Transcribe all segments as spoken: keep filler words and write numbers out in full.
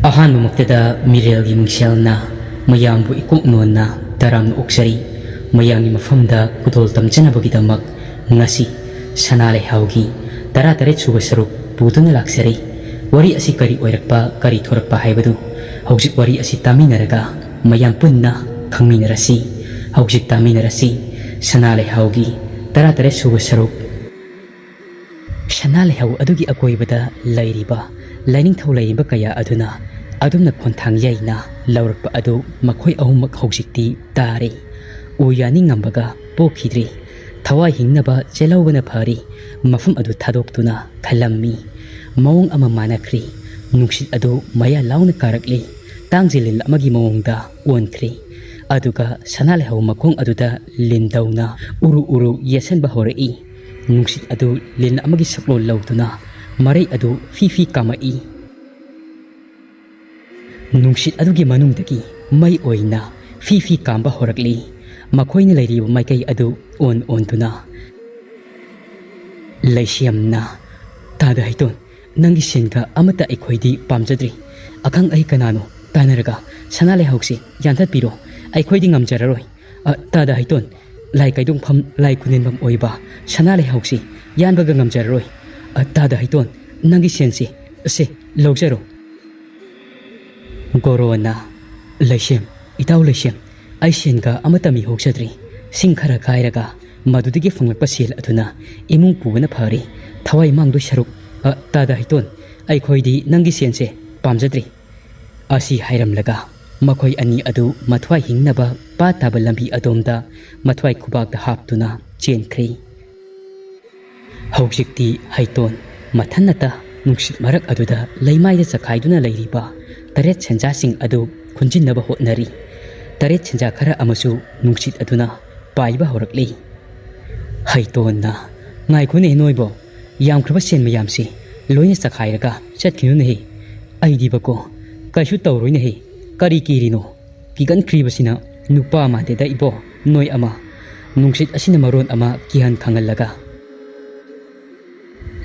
ꯑꯍꯥꯟꯕꯃꯛꯇꯗ ꯃꯤꯔꯦꯜꯒꯤ ꯃꯤꯡꯁꯦꯜꯅ ꯃꯌꯥꯝꯕꯨ ꯏꯀꯣꯛ ꯅꯣꯟꯅ ꯇꯔꯥꯝꯅ ꯑꯣꯛꯆꯔꯤ꯫ ꯃꯌꯥꯝꯒꯤ ꯃꯐꯝꯗ ꯈꯨꯗꯣꯜ ꯇꯝꯖꯅꯕꯒꯤꯗꯃꯛ ꯉꯁꯤ ꯁꯅꯥ ꯂꯩꯍꯥꯎꯒꯤ ꯇꯔꯥꯇꯔꯦꯠ ꯁꯨꯕ ꯁꯔꯨꯛ ꯄꯨꯗꯨꯅ ꯂꯥꯛꯆꯔꯤ꯫ ꯋꯥꯔꯤ ꯑꯁꯤ ꯀꯔꯤ ꯑꯣꯏꯔꯛꯄ, ꯀꯔꯤ ꯊꯣꯔꯛꯄ ꯍꯥꯏꯕꯗꯨ ꯍꯧꯖꯤꯛ ꯋꯥꯔꯤ ꯑꯁꯤ ꯇꯥꯃꯤꯟꯅꯔꯒ ꯃꯌꯥꯝ ꯄꯨꯟꯅ ꯈꯪꯃꯤꯟꯅꯔꯁꯤ꯫ ꯍꯧꯖꯤꯛ ꯇꯥꯃꯤꯟꯅꯔꯁꯤ ꯁꯅꯥ ꯂꯩꯍꯥꯎꯒꯤ ꯇꯔꯥꯇꯔꯦꯠ ꯁꯨꯕ ꯁꯔꯨꯛ꯫ ꯁꯅꯥ ꯂꯩꯍꯥꯎ ꯑꯗꯨꯒꯤ ꯑꯀꯣꯏꯕꯗ ꯂꯩꯔꯤꯕ ꯂꯥꯏꯅꯤꯡꯊꯧ ꯂꯥꯏꯔꯦꯝꯕ ꯀꯌꯥ ꯑꯗꯨꯅ ꯑꯗꯨꯝꯅ ꯈꯣꯟꯊꯥꯡ ꯌꯩꯅ ꯂꯧꯔꯛꯄ ꯑꯗꯨ ꯃꯈꯣꯏ ꯑꯍꯨꯝꯃꯛ ꯍꯧꯖꯤꯛꯇꯤ ꯇꯥꯔꯦ꯫ ꯎ ꯌꯥꯅꯤꯡꯉꯝꯕꯒ ꯄꯣꯛꯈꯤꯗ꯭ꯔꯦ꯫ ꯊꯋꯥꯏ ꯍꯤꯡꯅꯕ ꯆꯦꯜꯍꯧꯕꯅ ꯐꯔꯦ꯫ ꯃꯐꯝ ꯑꯗꯨ ꯊꯥꯗꯣꯛꯇꯨꯅ ꯈꯜꯂꯝꯃꯤ꯫ ꯃꯑꯣꯡ ꯑꯃ ꯃꯥꯟꯅꯈ꯭ꯔꯦ꯫ ꯅꯨꯡꯁꯤꯠ ꯑꯗꯨ ꯃꯌꯥ ꯂꯥꯎꯅ ꯀꯥꯔꯛꯂꯦ꯫ ꯇꯥꯡꯖꯦꯜ ꯂꯤꯟ ꯑꯃꯒꯤ ꯃꯑꯣꯡꯗ ꯑꯣꯟꯈ꯭ꯔꯦ꯫ ꯑꯗꯨꯒ ꯁꯅꯥ ꯂꯩꯍꯥꯎ ꯃꯈꯣꯡ ꯑꯗꯨꯗ ꯂꯤꯟꯗꯧꯅ ꯎꯔꯨ ꯎꯔꯨ ꯌꯦꯠꯁꯟꯕ ꯍꯧꯔꯛꯏ꯫ ꯅꯨꯡꯁꯤꯠ ꯑꯗꯨ ꯂꯤꯟ ꯑꯃꯒꯤ ꯁꯛꯂꯣꯟ ꯂꯧꯗꯨꯅ ꯃꯔꯩ ꯑꯗꯨ ꯐꯤ ꯐꯤ ꯀꯥꯝꯃꯛꯏ꯫ ꯅꯨꯡꯁꯤꯠ ꯑꯗꯨꯒꯤ ꯃꯅꯨꯡꯗꯒꯤ ꯃꯩ ꯑꯣꯏꯅ ꯐꯤ ꯐꯤ ꯀꯥꯝꯕ ꯍꯧꯔꯛꯂꯤ꯫ ꯃꯈꯣꯏꯅ ꯂꯩꯔꯤꯕ ꯃꯥꯏꯀꯩ ꯑꯗꯨ ꯑꯣꯟ ꯑꯣꯟꯗꯨꯅ꯫ ꯂꯩꯁꯦꯝꯅ, "ꯇꯥꯗ ꯍꯩꯇꯣꯟ, ꯅꯪꯒꯤ ꯁꯦꯟꯒ ꯑꯃꯠꯇ ꯑꯩꯈꯣꯏꯗꯤ ꯄꯥꯝꯖꯗ꯭ꯔꯤ꯫ ꯑꯈꯪ ꯑꯍꯩ ꯀꯅꯥꯅꯣ ꯇꯥꯟꯅꯔꯒ ꯁꯅꯥ ꯂꯩꯍꯥꯎꯁꯤ ꯌꯥꯟꯊꯠꯄꯤꯔꯣ꯫ ꯑꯩꯈꯣꯏꯗꯤ ꯉꯝꯖꯔꯔꯣꯏ꯫ ꯑ, ꯇꯥꯗ ꯍꯩꯇꯣꯟ, ꯂꯥꯏ ꯀꯩꯗꯣꯡꯐꯝ, ꯂꯥꯏ ꯈꯨꯅꯦꯟꯐꯝ ꯑꯣꯏꯕ ꯁꯅꯥ ꯂꯩꯍꯥꯎꯁꯤ ꯌꯥꯟꯕꯒ ꯉꯝꯖꯔꯔꯣꯏ꯫ ꯑ, ꯇꯥꯗ ꯍꯩꯇꯣꯟ, ꯅꯪꯒꯤ ꯁꯦꯟꯁꯤ, ꯁꯦ, ꯂꯧꯖꯔꯣ꯫" ꯒꯣꯔꯣꯅ, "ꯂꯩꯁꯦꯝ, ꯏꯇꯥꯎ ꯂꯩꯁꯦꯝ, ꯑꯩ ꯁꯦꯟꯒ ꯑꯃꯠꯇ ꯃꯤꯍꯧꯖꯗ꯭ꯔꯤ꯫ ꯁꯤꯡ ꯈꯔ ꯀꯥꯏꯔꯒ ꯃꯗꯨꯗꯒꯤ ꯐꯪꯂꯛꯄ ꯁꯦꯜ ꯑꯗꯨꯅ ꯏꯃꯨꯡ ꯄꯨꯕꯅ ꯐꯔꯦ꯫ ꯊꯋꯥꯏ ꯃꯥꯡꯗꯣꯏ ꯁꯔꯨꯛ, ꯑ, ꯇꯥꯗ ꯍꯩꯇꯣꯟ, ꯑꯩꯈꯣꯏꯗꯤ ꯅꯪꯒꯤ ꯁꯦꯟꯁꯦ ꯄꯥꯝꯖꯗ꯭ꯔꯤ꯫" ꯑꯁꯤ ꯍꯥꯏꯔꯝꯂꯒ ꯃꯈꯣꯏ ꯑꯅꯤ ꯑꯗꯨ ꯃꯊ꯭ꯋꯥꯏ ꯍꯤꯡꯅꯕ ꯄꯥꯠ ꯇꯥꯕ ꯂꯝꯕꯤ ꯑꯗꯣꯝꯗ ꯃꯊ꯭ꯋꯥꯏ ꯈꯨꯕꯥꯛꯇ ꯍꯥꯞꯇꯨꯅ ꯆꯦꯟꯈ꯭ꯔꯦ꯫ ꯍꯧꯖꯤꯛꯇꯤ ꯍꯩꯇꯣꯟ ꯃꯊꯟꯅꯇ ꯅꯨꯡꯁꯤꯠ ꯃꯔꯛ ꯑꯗꯨꯗ ꯂꯩꯃꯥꯏꯗ ꯆꯈꯥꯏꯗꯨꯅ ꯂꯩꯔꯤꯕ ꯇꯔꯦꯠ ꯁꯦꯟꯖꯥꯁꯤꯡ ꯑꯗꯨ ꯈꯨꯟꯖꯤꯟꯅꯕ ꯍꯣꯠꯅꯔꯤ꯫ ꯇꯔꯦꯠ ꯁꯦꯟꯖꯥ ꯈꯔ ꯑꯃꯁꯨ ꯅꯨꯡꯁꯤꯠ ꯑꯗꯨꯅ ꯄꯥꯏꯕ ꯍꯧꯔꯛꯂꯤ꯫ ꯍꯩꯇꯣꯟꯅ, "ꯉꯥꯏꯈꯣꯅꯦ ꯅꯣꯏꯕꯣ, ꯌꯥꯝꯈ꯭ꯔꯕ ꯁꯦꯟ ꯃꯌꯥꯝꯁꯤ ꯂꯣꯏꯅ ꯆꯈꯥꯏꯔꯒ ꯆꯠꯈꯤꯅꯨꯅꯦꯍꯦ꯫ ꯑꯩꯗꯤꯕꯀꯣ ꯀꯩꯁꯨ ꯇꯧꯔꯣꯏꯅꯦꯍꯦ꯫ ꯀꯔꯤ ꯀꯤꯔꯤꯅꯣ? ꯀꯤꯒꯟꯈ꯭ꯔꯤꯕꯁꯤꯅ ꯅꯨꯄꯥ ꯃꯥꯟꯗꯦꯗ ꯏꯕꯣ, ꯅꯣꯏ ꯑꯃ꯫ ꯅꯨꯡꯁꯤꯠ ꯑꯁꯤꯅ ꯃꯔꯣꯟ ꯑꯃ ꯀꯤꯍꯟ ꯈꯪꯍꯜꯂꯒ꯫"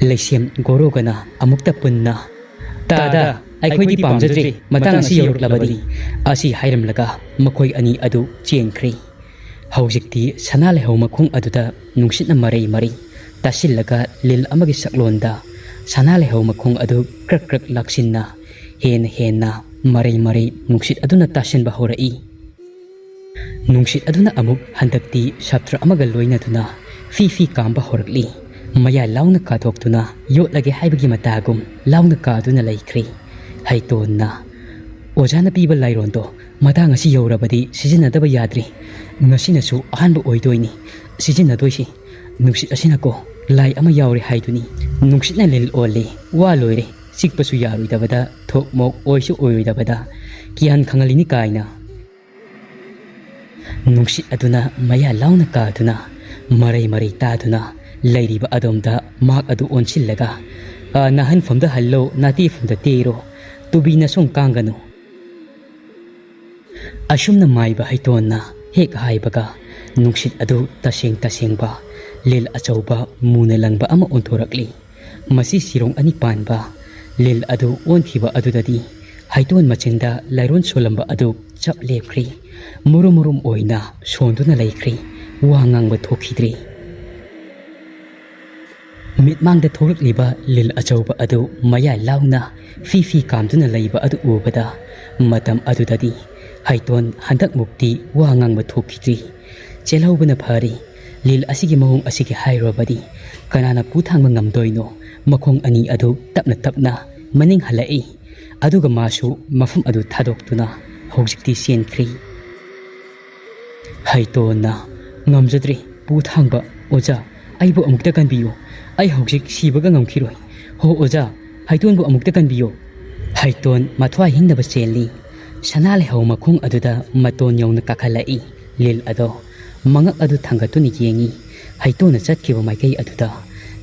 ꯂꯩꯁꯦꯝ ꯒꯣꯔꯣꯒꯅ ꯑꯃꯨꯛꯇ ꯄꯨꯟꯅ, "ꯇꯥꯗ, "ꯑꯩꯈꯣꯏꯗꯤ ꯄꯥꯝꯖꯗ꯭ꯔꯦ, ꯃꯇꯥꯡ ꯑꯁꯤ ꯌꯧꯔꯛꯂꯕꯗꯤ" ꯑꯁꯤ ꯍꯥꯏꯔꯝꯂꯒ ꯃꯈꯣꯏ ꯑꯅꯤ ꯑꯗꯨ ꯆꯦꯟꯈ꯭ꯔꯦ꯫ ꯍꯧꯖꯤꯛꯇꯤ ꯁꯅꯥ ꯂꯩꯍꯧ ꯃꯈꯣꯡ ꯑꯗꯨꯗ ꯅꯨꯡꯁꯤꯠꯅ ꯃꯔꯩ ꯃꯔꯩ ꯇꯥꯁꯤꯜꯂꯒ ꯂꯤꯜ ꯑꯃꯒꯤ ꯁꯛꯂꯣꯟꯗ ꯁꯅꯥ ꯂꯩꯍꯧ ꯃꯈꯣꯡ ꯑꯗꯨ ꯀ꯭ꯔꯛ ꯀ꯭ꯔꯛ ꯂꯥꯛꯁꯤꯟꯅ ꯍꯦꯟꯅ ꯍꯦꯟꯅ ꯃꯔꯩ ꯃꯔꯩ ꯅꯨꯡꯁꯤꯠ ꯑꯗꯨꯅ ꯇꯥꯁꯤꯟꯕ ꯍꯧꯔꯛꯏ꯫ ꯅꯨꯡꯁꯤꯠ ꯑꯗꯨꯅ ꯑꯃꯨꯛ ꯍꯟꯗꯛꯇꯤ ꯁꯥꯇ꯭ꯔ ꯑꯃꯒ ꯂꯣꯏꯅꯗꯨꯅ ꯐꯤ ꯐꯤ ꯀꯥꯝꯕ ꯍꯧꯔꯛꯂꯤ꯫ ꯃꯌꯥ ꯂꯥꯎꯅ ꯀꯥꯊꯣꯛꯇꯨꯅ ꯌꯣꯠꯂꯒꯦ ꯍꯥꯏꯕꯒꯤ ꯃꯇꯥꯒꯨꯝ ꯂꯥꯎꯅ ꯀꯥꯗꯨꯅ ꯂꯩꯈ꯭ꯔꯦ꯫ ꯍꯩꯇꯣꯟꯅ, "ꯑꯣꯖꯥꯅ ꯄꯤꯕ ꯂꯥꯏꯔꯣꯟꯗꯣ ꯃꯇꯥꯡ ꯑꯁꯤ ꯌꯧꯔꯕꯗꯤ ꯁꯤꯖꯤꯟꯅꯗꯕ ꯌꯥꯗ꯭ꯔꯤ꯫ ꯉꯁꯤꯅꯁꯨ ꯑꯍꯥꯟꯕ ꯑꯣꯏꯗꯣꯏꯅꯤ ꯁꯤꯖꯤꯟꯅꯗꯣꯏꯁꯤ꯫ ꯅꯨꯡꯁꯤꯠ ꯑꯁꯤꯅꯀꯣ ꯂꯥꯏ ꯑꯃ ꯌꯥꯎꯔꯦ ꯍꯥꯏꯗꯨꯅꯤ꯫ ꯅꯨꯡꯁꯤꯠꯅ ꯂꯤꯜ ꯑꯣꯜꯂꯦ, ꯋꯥ ꯂꯣꯏꯔꯦ, ꯆꯤꯛꯄꯁꯨ ꯌꯥꯔꯣꯏꯗꯕꯗ, ꯊꯣꯛ ꯃꯣꯛ ꯑꯣꯏꯁꯨ ꯑꯣꯏꯔꯣꯏꯗꯕꯗ ꯀꯤꯌꯥꯟ ꯈꯪꯍꯜꯂꯤꯅꯤ" ꯀꯥꯏꯅ꯫ ꯅꯨꯡꯁꯤꯠ ꯑꯗꯨꯅ ꯃꯌꯥ ꯂꯥꯎꯅ ꯀꯥꯗꯨꯅ ꯃꯔꯩ ꯃꯔꯩ ꯇꯥꯗꯨꯅ ꯂꯩꯔꯤꯕ ꯑꯗꯣꯝꯗ ꯃꯍꯥꯛ ꯑꯗꯨ ꯑꯣꯟꯁꯤꯜꯂꯒ, "ꯑ, ꯅꯥꯍꯟꯐꯝꯗ ꯍꯜꯂꯣ, ꯅꯥꯇꯦꯐꯝꯗ ꯇꯦꯔꯣ, ꯇꯨꯕꯤ ꯅꯁꯨꯡ ꯀꯥꯡꯒꯅꯨ"꯫ ꯑꯁꯨꯝꯅ ꯃꯥꯏꯕ ꯍꯩꯇꯣꯟꯅ ꯍꯦꯛ ꯍꯥꯏꯕꯒ ꯅꯨꯡꯁꯤꯠ ꯑꯗꯨ ꯇꯁꯦꯡ ꯇꯁꯦꯡꯕ ꯂꯤꯜ ꯑꯆꯧꯕ ꯃꯨꯅ ꯂꯪꯕ ꯑꯃ ꯑꯣꯟꯊꯣꯔꯛꯂꯤ꯫ ꯃꯁꯤ ꯁꯤꯔꯣꯡ ꯑꯅꯤ ꯄꯥꯟꯕ ꯂꯤꯜ ꯑꯗꯨ ꯑꯣꯟꯈꯤꯕ ꯑꯗꯨꯗꯗꯤ ꯍꯩꯇꯣꯟ ꯃꯆꯤꯟꯗ ꯂꯥꯏꯔꯣꯟ ꯁꯣꯜꯂꯝꯕ ꯑꯗꯨ ꯆꯞ ꯂꯦꯞꯈ꯭ꯔꯤ꯫ ꯃꯨꯔꯨꯝ ꯃꯨꯔꯨꯝ ꯑꯣꯏꯅ ꯁꯣꯟꯗꯨꯅ ꯂꯩꯈ꯭ꯔꯤ꯫ ꯋꯥ ꯉꯥꯡꯕ ꯊꯣꯛꯈꯤꯗ꯭ꯔꯤ꯫ ꯃꯤꯠꯃꯥꯡꯗ ꯊꯣꯛꯂꯛꯂꯤꯕ ꯂꯤꯜ ꯑꯆꯧꯕ ꯑꯗꯨ ꯃꯌꯥ ꯂꯥꯎꯅ ꯐꯤ ꯐꯤ ꯀꯥꯝꯗꯨꯅ ꯂꯩꯕ ꯑꯗꯨ ꯎꯕꯗ ꯃꯇꯝ ꯑꯗꯨꯗꯗꯤ ꯍꯩꯇꯣꯟ ꯍꯟꯗꯛꯃꯨꯛꯇꯤ ꯋꯥ ꯉꯥꯡꯕ ꯊꯣꯛꯈꯤꯗ꯭ꯔꯤ꯫ ꯆꯦꯜꯍꯧꯕꯅ ꯐꯔꯤ꯫ ꯂꯤꯜ ꯑꯁꯤꯒꯤ ꯃꯑꯣꯡ ꯑꯁꯤꯒꯤ ꯍꯥꯏꯔꯨꯔꯕꯗꯤ ꯀꯅꯥꯅ ꯄꯨ ꯊꯥꯡꯕ ꯉꯝꯗꯣꯏꯅꯣ? ꯃꯈꯣꯡ ꯑꯅꯤ ꯑꯗꯨ ꯇꯞꯅ ꯇꯞꯅ ꯃꯅꯤꯡ ꯍꯜꯂꯛꯏ꯫ ꯑꯗꯨꯒ ꯃꯥꯁꯨ ꯃꯐꯝ ꯑꯗꯨ ꯊꯥꯗꯣꯛꯇꯨꯅ ꯍꯧꯖꯤꯛꯇꯤ ꯆꯦꯟꯈ꯭ꯔꯤ꯫ ꯍꯩꯇꯣꯟꯅ, "ꯉꯝꯖꯗ꯭ꯔꯦ, ꯄꯨ ꯊꯥꯡꯕ, ꯑꯣꯖꯥ, ꯑꯩꯕꯨ ꯑꯃꯨꯛꯇ ꯀꯟꯕꯤꯌꯨ꯫ ꯑꯩ ꯍꯧꯖꯤꯛ ꯁꯤꯕꯒ ꯉꯝꯈꯤꯔꯣꯏ꯫ ꯍꯣ ꯑꯣꯖꯥ, ꯍꯩꯇꯣꯟꯕꯨ ꯑꯃꯨꯛꯇ ꯀꯟꯕꯤꯌꯨ"꯫ ꯍꯩꯇꯣꯟ ꯃꯊ꯭ꯋꯥꯏ ꯍꯤꯡꯅꯕ ꯆꯦꯜꯂꯤ꯫ ꯁꯅꯥ ꯂꯩꯍꯧ ꯃꯈꯣꯡ ꯑꯗꯨꯗ ꯃꯇꯣꯟ ꯌꯧꯅ ꯀꯥꯈꯠꯂꯛꯏ꯫ ꯂꯤꯜ ꯑꯗꯣ ꯃꯉꯛ ꯑꯗꯨ ꯊꯥꯡꯒꯠꯇꯨꯅ ꯌꯦꯡꯉꯤ꯫ ꯍꯩꯇꯣꯟꯅ ꯆꯠꯈꯤꯕ ꯃꯥꯏꯀꯩ ꯑꯗꯨꯗ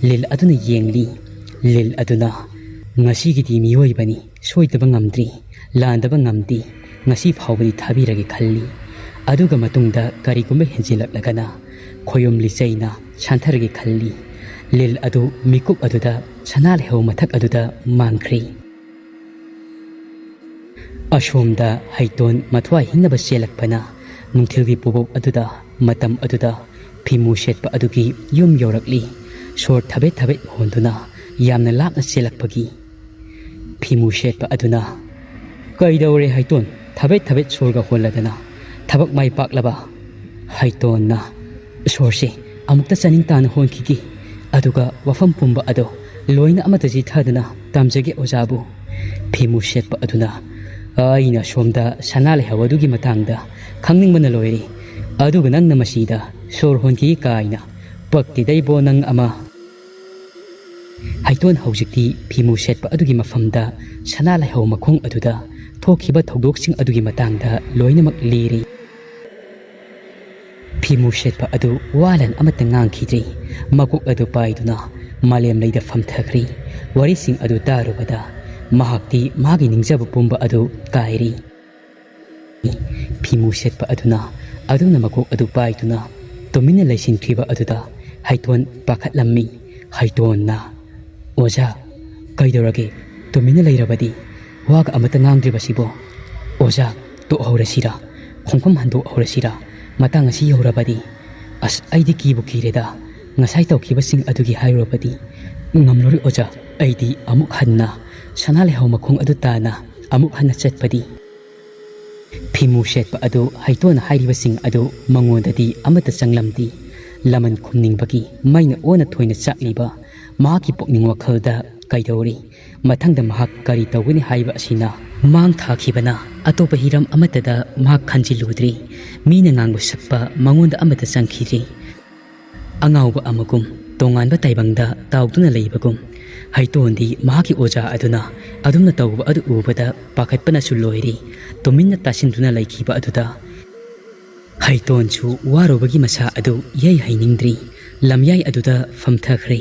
ꯂꯤꯜ ꯑꯗꯨꯅ ꯌꯦꯡꯂꯤ꯫ ꯂꯤꯜ ꯑꯗꯨꯅ, "ꯉꯁꯤꯒꯤꯗꯤ ꯃꯤꯑꯣꯏꯕꯅꯤ, ꯁꯣꯏꯗꯕ ꯉꯝꯗ꯭ꯔꯤ, ꯂꯥꯟꯗꯕ ꯉꯝꯗꯦ, ꯉꯁꯤ ꯐꯥꯎꯕꯗꯤ ꯊꯥꯕꯤꯔꯒꯦ" ꯈꯜꯂꯤ꯫ ꯑꯗꯨꯒ ꯃꯇꯨꯡꯗ ꯀꯔꯤꯒꯨꯝꯕ ꯍꯦꯟꯖꯤꯜꯂꯛꯂꯒꯅ ꯈꯣꯌꯨꯝ ꯂꯤꯆꯩꯅ ꯁꯥꯟꯊꯔꯒꯦ ꯈꯜꯂꯤ꯫ ꯂꯤꯜ ꯑꯗꯨ ꯃꯤꯀꯨꯞ ꯑꯗꯨꯗ ꯁꯅꯥ ꯂꯩꯍꯧ ꯃꯊꯛ ꯑꯗꯨꯗ ꯃꯥꯡꯈ꯭ꯔꯤ꯫ ꯑꯁꯣꯝꯗ ꯍꯩꯇꯣꯟ ꯃꯊ꯭ꯋꯥꯏ ꯍꯤꯡꯅꯕ ꯆꯦꯜꯂꯛꯄꯅ ꯅꯨꯡꯊꯤꯜꯒꯤ ꯄꯨꯕꯣꯛ ꯑꯗꯨꯗ, ꯃꯇꯝ ꯑꯗꯨꯗ ꯐꯤꯃꯨ ꯁꯦꯠꯄ ꯑꯗꯨꯒꯤ ꯌꯨꯝ ꯌꯧꯔꯛꯂꯤ꯫ ꯁꯣꯔ ꯊꯕꯦꯠ ꯊꯕꯦꯠ ꯍꯣꯟꯗꯨꯅ ꯌꯥꯝꯅ ꯂꯥꯞꯅ ꯆꯦꯜꯂꯛꯄꯒꯤ ꯐꯤꯃꯨ ꯁꯦꯠꯄ ꯑꯗꯨꯅ, "ꯀꯩꯗꯧꯔꯦ ꯍꯩꯇꯣꯟ, ꯊꯕꯦꯠ ꯊꯕꯦꯠ ꯁꯣꯔꯒ ꯍꯣꯜꯂꯗꯅ? ꯊꯕꯛ ꯃꯥꯏ ꯄꯥꯛꯂꯕ?" ꯍꯩꯇꯣꯟꯅ, "ꯁꯣꯔꯁꯦ ꯑꯃꯨꯛꯇ ꯆꯥꯅꯤꯡ ꯇꯥꯅ ꯍꯣꯟꯈꯤꯒꯦ, ꯑꯗꯨꯒ ꯋꯥꯐꯝ ꯄꯨꯝꯕ ꯑꯗꯣ ꯂꯣꯏꯅ ꯑꯃꯠꯇ ꯆꯤꯊꯗꯅ ꯇꯝꯖꯒꯦ ꯑꯣꯖꯥꯕꯨ꯫" ꯐꯤꯃꯨ ꯁꯦꯠꯄ ꯑꯗꯨꯅ, "ꯑꯩꯅ ꯁꯣꯝꯗ ꯁꯅꯥ ꯂꯩꯍꯧ ꯑꯗꯨꯒꯤ ꯃꯇꯥꯡꯗ ꯈꯪꯅꯤꯡꯕꯅ ꯂꯣꯏꯔꯦ, ꯑꯗꯨꯒ ꯅꯪꯅ ꯃꯁꯤꯗ ꯁꯣꯔ ꯍꯣꯟꯈꯤ ꯀꯥꯏꯅ? ꯄꯛꯇꯦꯗ ꯏꯕꯣ ꯅꯪ ꯑꯃ!" ꯍꯩꯇꯣꯟ ꯍꯧꯖꯤꯛꯇꯤ ꯐꯤꯃꯨ ꯁꯦꯠꯄ ꯑꯗꯨꯒꯤ ꯃꯐꯝꯗ ꯁꯅꯥ ꯂꯩꯍꯧ ꯃꯈꯣꯡ ꯑꯗꯨꯗ ꯊꯣꯛꯈꯤꯕ ꯊꯧꯗꯣꯛꯁꯤꯡ ꯑꯗꯨꯒꯤ ꯃꯇꯥꯡꯗ ꯂꯣꯏꯅꯃꯛ ꯂꯤꯔꯤ꯫ ꯐꯤꯃꯨ ꯁꯦꯠꯄ ꯑꯗꯨ ꯋꯥꯂꯟ ꯑꯃꯠꯇ ꯉꯥꯡꯈꯤꯗ꯭ꯔꯤ꯫ ꯃꯀꯣꯛ ꯑꯗꯨ ꯄꯥꯏꯗꯨꯅ ꯃꯥꯂꯦꯝ ꯂꯩꯗ ꯐꯝꯊꯈ꯭ꯔꯤ꯫ ꯋꯥꯔꯤꯁꯤꯡ ꯑꯗꯨ ꯇꯥꯔꯨꯕꯗ ꯃꯍꯥꯛꯇꯤ ꯃꯥꯒꯤ ꯅꯤꯡꯖꯕ ꯄꯨꯝꯕ ꯑꯗꯨ ꯀꯥꯏꯔꯤ꯫ ꯐꯤꯃꯨ ꯁꯦꯠꯄ ꯑꯗꯨꯅ ꯑꯗꯨꯝꯅ ꯃꯀꯣꯛ ꯑꯗꯨ ꯄꯥꯏꯗꯨꯅ ꯇꯨꯃꯤꯟꯅ ꯂꯩꯁꯤꯟꯈ꯭ꯔꯤꯕ ꯑꯗꯨꯗ ꯍꯩꯇꯣꯟ ꯄꯥꯈꯠꯂꯝꯃꯤ꯫ ꯍꯩꯇꯣꯟꯅ, "ꯑꯣꯖꯥ, ꯀꯩꯗꯧꯔꯒꯦ? ꯇꯨꯃꯤꯟꯅ ꯂꯩꯔꯕꯗꯤ? ꯋꯥꯒ ꯑꯃꯠꯇ ꯉꯥꯡꯗ꯭ꯔꯤꯕꯁꯤꯕꯣ? ꯑꯣꯖꯥ, ꯇꯣꯛꯍꯧꯔꯁꯤꯔꯥ? ꯈꯣꯡꯐꯝ ꯍꯟꯗꯣꯛꯍꯧꯔꯁꯤꯔꯥ? ꯃꯇꯥꯡ ꯑꯁꯤ ꯌꯧꯔꯕꯗꯤ? ꯑꯁ, ꯑꯩꯗꯤ ꯀꯤꯕꯨ ꯀꯤꯔꯦꯗ꯫ ꯉꯁꯥꯏ ꯇꯧꯈꯤꯕꯁꯤꯡ ꯑꯗꯨꯒꯤ ꯍꯥꯏꯔꯨꯔꯕꯗꯤ꯫ ꯉꯝꯂꯔꯣꯏ ꯑꯣꯖꯥ, ꯑꯩꯗꯤ ꯑꯃꯨꯛ ꯍꯟꯅ ꯁꯅꯥ ꯂꯩꯍꯧ ꯃꯈꯣꯡ ꯑꯗꯨ ꯇꯥꯅ ꯑꯃꯨꯛ ꯍꯟꯅ ꯆꯠꯄꯗꯤ꯫" ꯐꯤꯃꯨ ꯁꯦꯠꯄ ꯑꯗꯨ ꯍꯩꯇꯣꯟꯅ ꯍꯥꯏꯔꯤꯕꯁꯤꯡ ꯑꯗꯨ ꯃꯉꯣꯟꯗꯗꯤ ꯑꯃꯠꯇ ꯆꯪꯂꯝꯗꯦ꯫ ꯂꯃꯟ ꯈꯨꯝꯅꯤꯡꯕꯒꯤ ꯃꯩꯅ ꯑꯣꯟꯅ ꯊꯣꯏꯅ ꯆꯥꯛꯂꯤꯕ ꯃꯍꯥꯛꯀꯤ ꯄꯨꯛꯅꯤꯡ ꯋꯥꯈꯜꯗ ꯀꯩꯗꯧꯔꯤ? ꯃꯊꯪꯗ ꯃꯍꯥꯛ ꯀꯔꯤ ꯇꯧꯒꯅꯤ ꯍꯥꯏꯕ ꯑꯁꯤꯅ ꯃꯥꯡ ꯊꯥꯈꯤꯕꯅ ꯑꯇꯣꯞꯄ ꯍꯤꯔꯝ ꯑꯃꯠꯇꯗ ꯃꯍꯥꯛ ꯈꯟꯖꯤꯜꯂꯨꯗ꯭ꯔꯤ꯫ ꯃꯤꯅ ꯉꯥꯡꯕ ꯁꯛꯄ ꯃꯉꯣꯟꯗ ꯑꯃꯠꯇ ꯆꯪꯈꯤꯗ꯭ꯔꯤ꯫ ꯑꯉꯥꯎꯕ ꯑꯃꯒꯨꯝ, ꯇꯣꯉꯥꯟꯕ ꯇꯥꯏꯕꯪꯗ ꯇꯥꯎꯗꯨꯅ ꯂꯩꯕꯒꯨꯝ, ꯍꯩꯇꯣꯟꯗꯤ ꯃꯍꯥꯛꯀꯤ ꯑꯣꯖꯥ ꯑꯗꯨꯅ ꯑꯗꯨꯝꯅ ꯇꯧꯕ ꯑꯗꯨ ꯎꯕꯗ ꯄꯥꯈꯠꯄꯅꯁꯨ ꯂꯣꯏꯔꯤ꯫ ꯇꯨꯃꯤꯟꯅ ꯇꯥꯁꯤꯟꯗꯨꯅ ꯂꯩꯈꯤꯕ ꯑꯗꯨꯗ ꯍꯩꯇꯣꯟꯁꯨ ꯋꯥꯔꯨꯕꯒꯤ ꯃꯁꯥ ꯑꯗꯨ ꯏꯍꯩ ꯍꯩꯅꯤꯡꯗ꯭ꯔꯤ꯫ ꯂꯝꯌꯥꯏ ꯑꯗꯨꯗ ꯐꯝꯊꯈ꯭ꯔꯦ꯫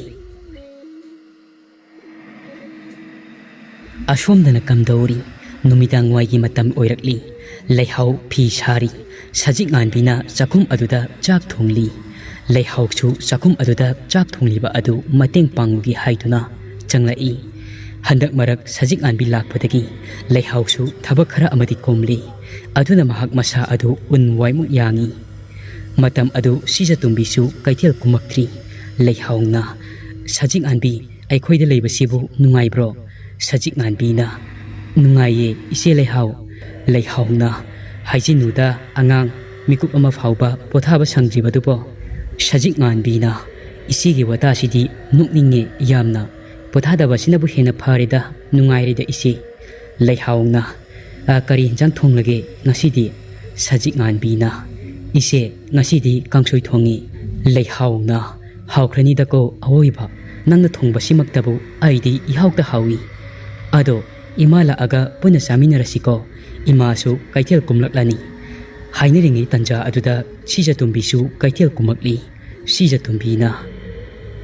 ꯑꯁꯣꯝꯗꯅ ꯀꯝꯗꯧꯔꯤ? ꯅꯨꯃꯤꯗꯥꯡ ꯋꯥꯏꯒꯤ ꯃꯇꯝ ꯑꯣꯏꯔꯛꯂꯤ꯫ ꯂꯩꯍꯥꯎ ꯐꯤ ꯁꯥꯔꯤ꯫ ꯁꯖꯤꯛ ꯉꯥꯟꯕꯤꯅ ꯆꯥꯛꯈꯨꯝ ꯑꯗꯨꯗ ꯆꯥꯛ ꯊꯣꯡꯂꯤ꯫ ꯂꯩꯍꯥꯎꯁꯨ ꯆꯥꯛꯈꯨꯝ ꯑꯗꯨꯗ ꯆꯥꯛ ꯊꯣꯡꯂꯤꯕ ꯑꯗꯨ ꯃꯇꯦꯡ ꯄꯥꯡꯂꯨꯒꯦ ꯍꯥꯏꯗꯨꯅ ꯆꯪꯂꯛꯏ꯫ ꯍꯟꯗꯛ ꯃꯔꯛ ꯁꯖꯤꯛ ꯉꯥꯟꯕꯤ ꯂꯥꯛꯄꯗꯒꯤ ꯂꯩꯍꯥꯎꯁꯨ ꯊꯕꯛ ꯈꯔ ꯑꯃꯗꯤ ꯀꯣꯝꯂꯤ꯫ ꯑꯗꯨꯅ ꯃꯍꯥꯛ ꯃꯁꯥ ꯑꯗꯨ ꯎꯟ ꯋꯥꯏꯃꯨꯛ ꯌꯥꯡꯏ꯫ ꯃꯇꯝ ꯑꯗꯨ ꯁꯤꯖꯇꯣꯝꯕꯤꯁꯨ ꯀꯩꯊꯦꯜ ꯀꯨꯝꯃꯛꯇ꯭ꯔꯤ꯫ ꯂꯩꯍꯥꯎꯅ, "ꯁꯖꯤꯛ ꯉꯥꯟꯕꯤ, ꯑꯩꯈꯣꯏꯗ ꯂꯩꯕꯁꯤꯕꯨ ꯅꯨꯡꯉꯥꯏꯕ꯭ꯔꯣ?" ꯁꯖꯤꯛ ꯉꯥꯟꯕꯤꯅ, "ꯅꯨꯡꯉꯥꯏꯌꯦ, ꯏꯆꯦ ꯂꯩꯍꯥꯎ꯫" ꯂꯩꯍꯥꯎꯅ, "ꯍꯥꯏꯖꯤꯟꯅꯨꯗ ꯑꯉꯥꯡ, ꯃꯤꯀꯨꯞ ꯑꯃ ꯐꯥꯎꯕ ꯄꯣꯊꯥꯕ ꯁꯪꯗ꯭ꯔꯤꯕꯗꯨꯕꯣ?" ꯁꯖꯤꯛ ꯉꯥꯟꯕꯤꯅ, "ꯏꯆꯦꯒꯤ ꯋꯥꯇꯥꯁꯤꯗꯤ ꯅꯣꯛꯅꯤꯡꯉꯦ ꯌꯥꯝꯅ꯫ ꯄꯣꯊꯥꯗꯕꯁꯤꯅꯕꯨ ꯍꯦꯟꯅ ꯐꯔꯦꯗ, ꯅꯨꯡꯉꯥꯏꯔꯦꯗ ꯏꯆꯦ꯫" ꯂꯩꯍꯥꯎꯅ, "ꯑ, ꯀꯔꯤ ꯏꯟꯖꯥꯡ ꯊꯣꯡꯂꯒꯦ ꯉꯁꯤꯗꯤ?" ꯁꯖꯤꯛ ꯉꯥꯟꯕꯤꯅ, "ꯏꯆꯦ, ꯉꯁꯤꯗꯤ ꯀꯥꯡꯁꯣꯏ ꯊꯣꯡꯉꯤ꯫" ꯂꯩꯍꯥꯎꯅ, "ꯍꯥꯎꯈ꯭ꯔꯅꯤꯗꯀꯣ ꯑꯋꯣꯏꯕ, ꯅꯪꯅ ꯊꯣꯡꯕꯁꯤꯃꯛꯇꯕꯨ ꯑꯩꯗꯤ ꯏꯍꯥꯎꯇ ꯍꯥꯎꯏ꯫ ꯑꯗꯣ ꯏꯃꯥ ꯂꯥꯛꯑꯒ ꯄꯨꯟꯅ ꯆꯥꯃꯤꯟꯅꯔꯁꯤꯀꯣ, ꯏꯃꯥꯁꯨ ꯀꯩꯊꯦꯜ ꯀꯨꯝꯂꯛꯂꯅꯤ꯫" ꯍꯥꯏꯅꯔꯤꯉꯩ ꯇꯟꯖꯥ ꯑꯗꯨꯗ ꯁꯤꯖꯇꯣꯝꯕꯤꯁꯨ ꯀꯩꯊꯦꯜ ꯀꯨꯝꯃꯛꯂꯤ꯫ ꯁꯤꯖꯇꯣꯝꯕꯤꯅ,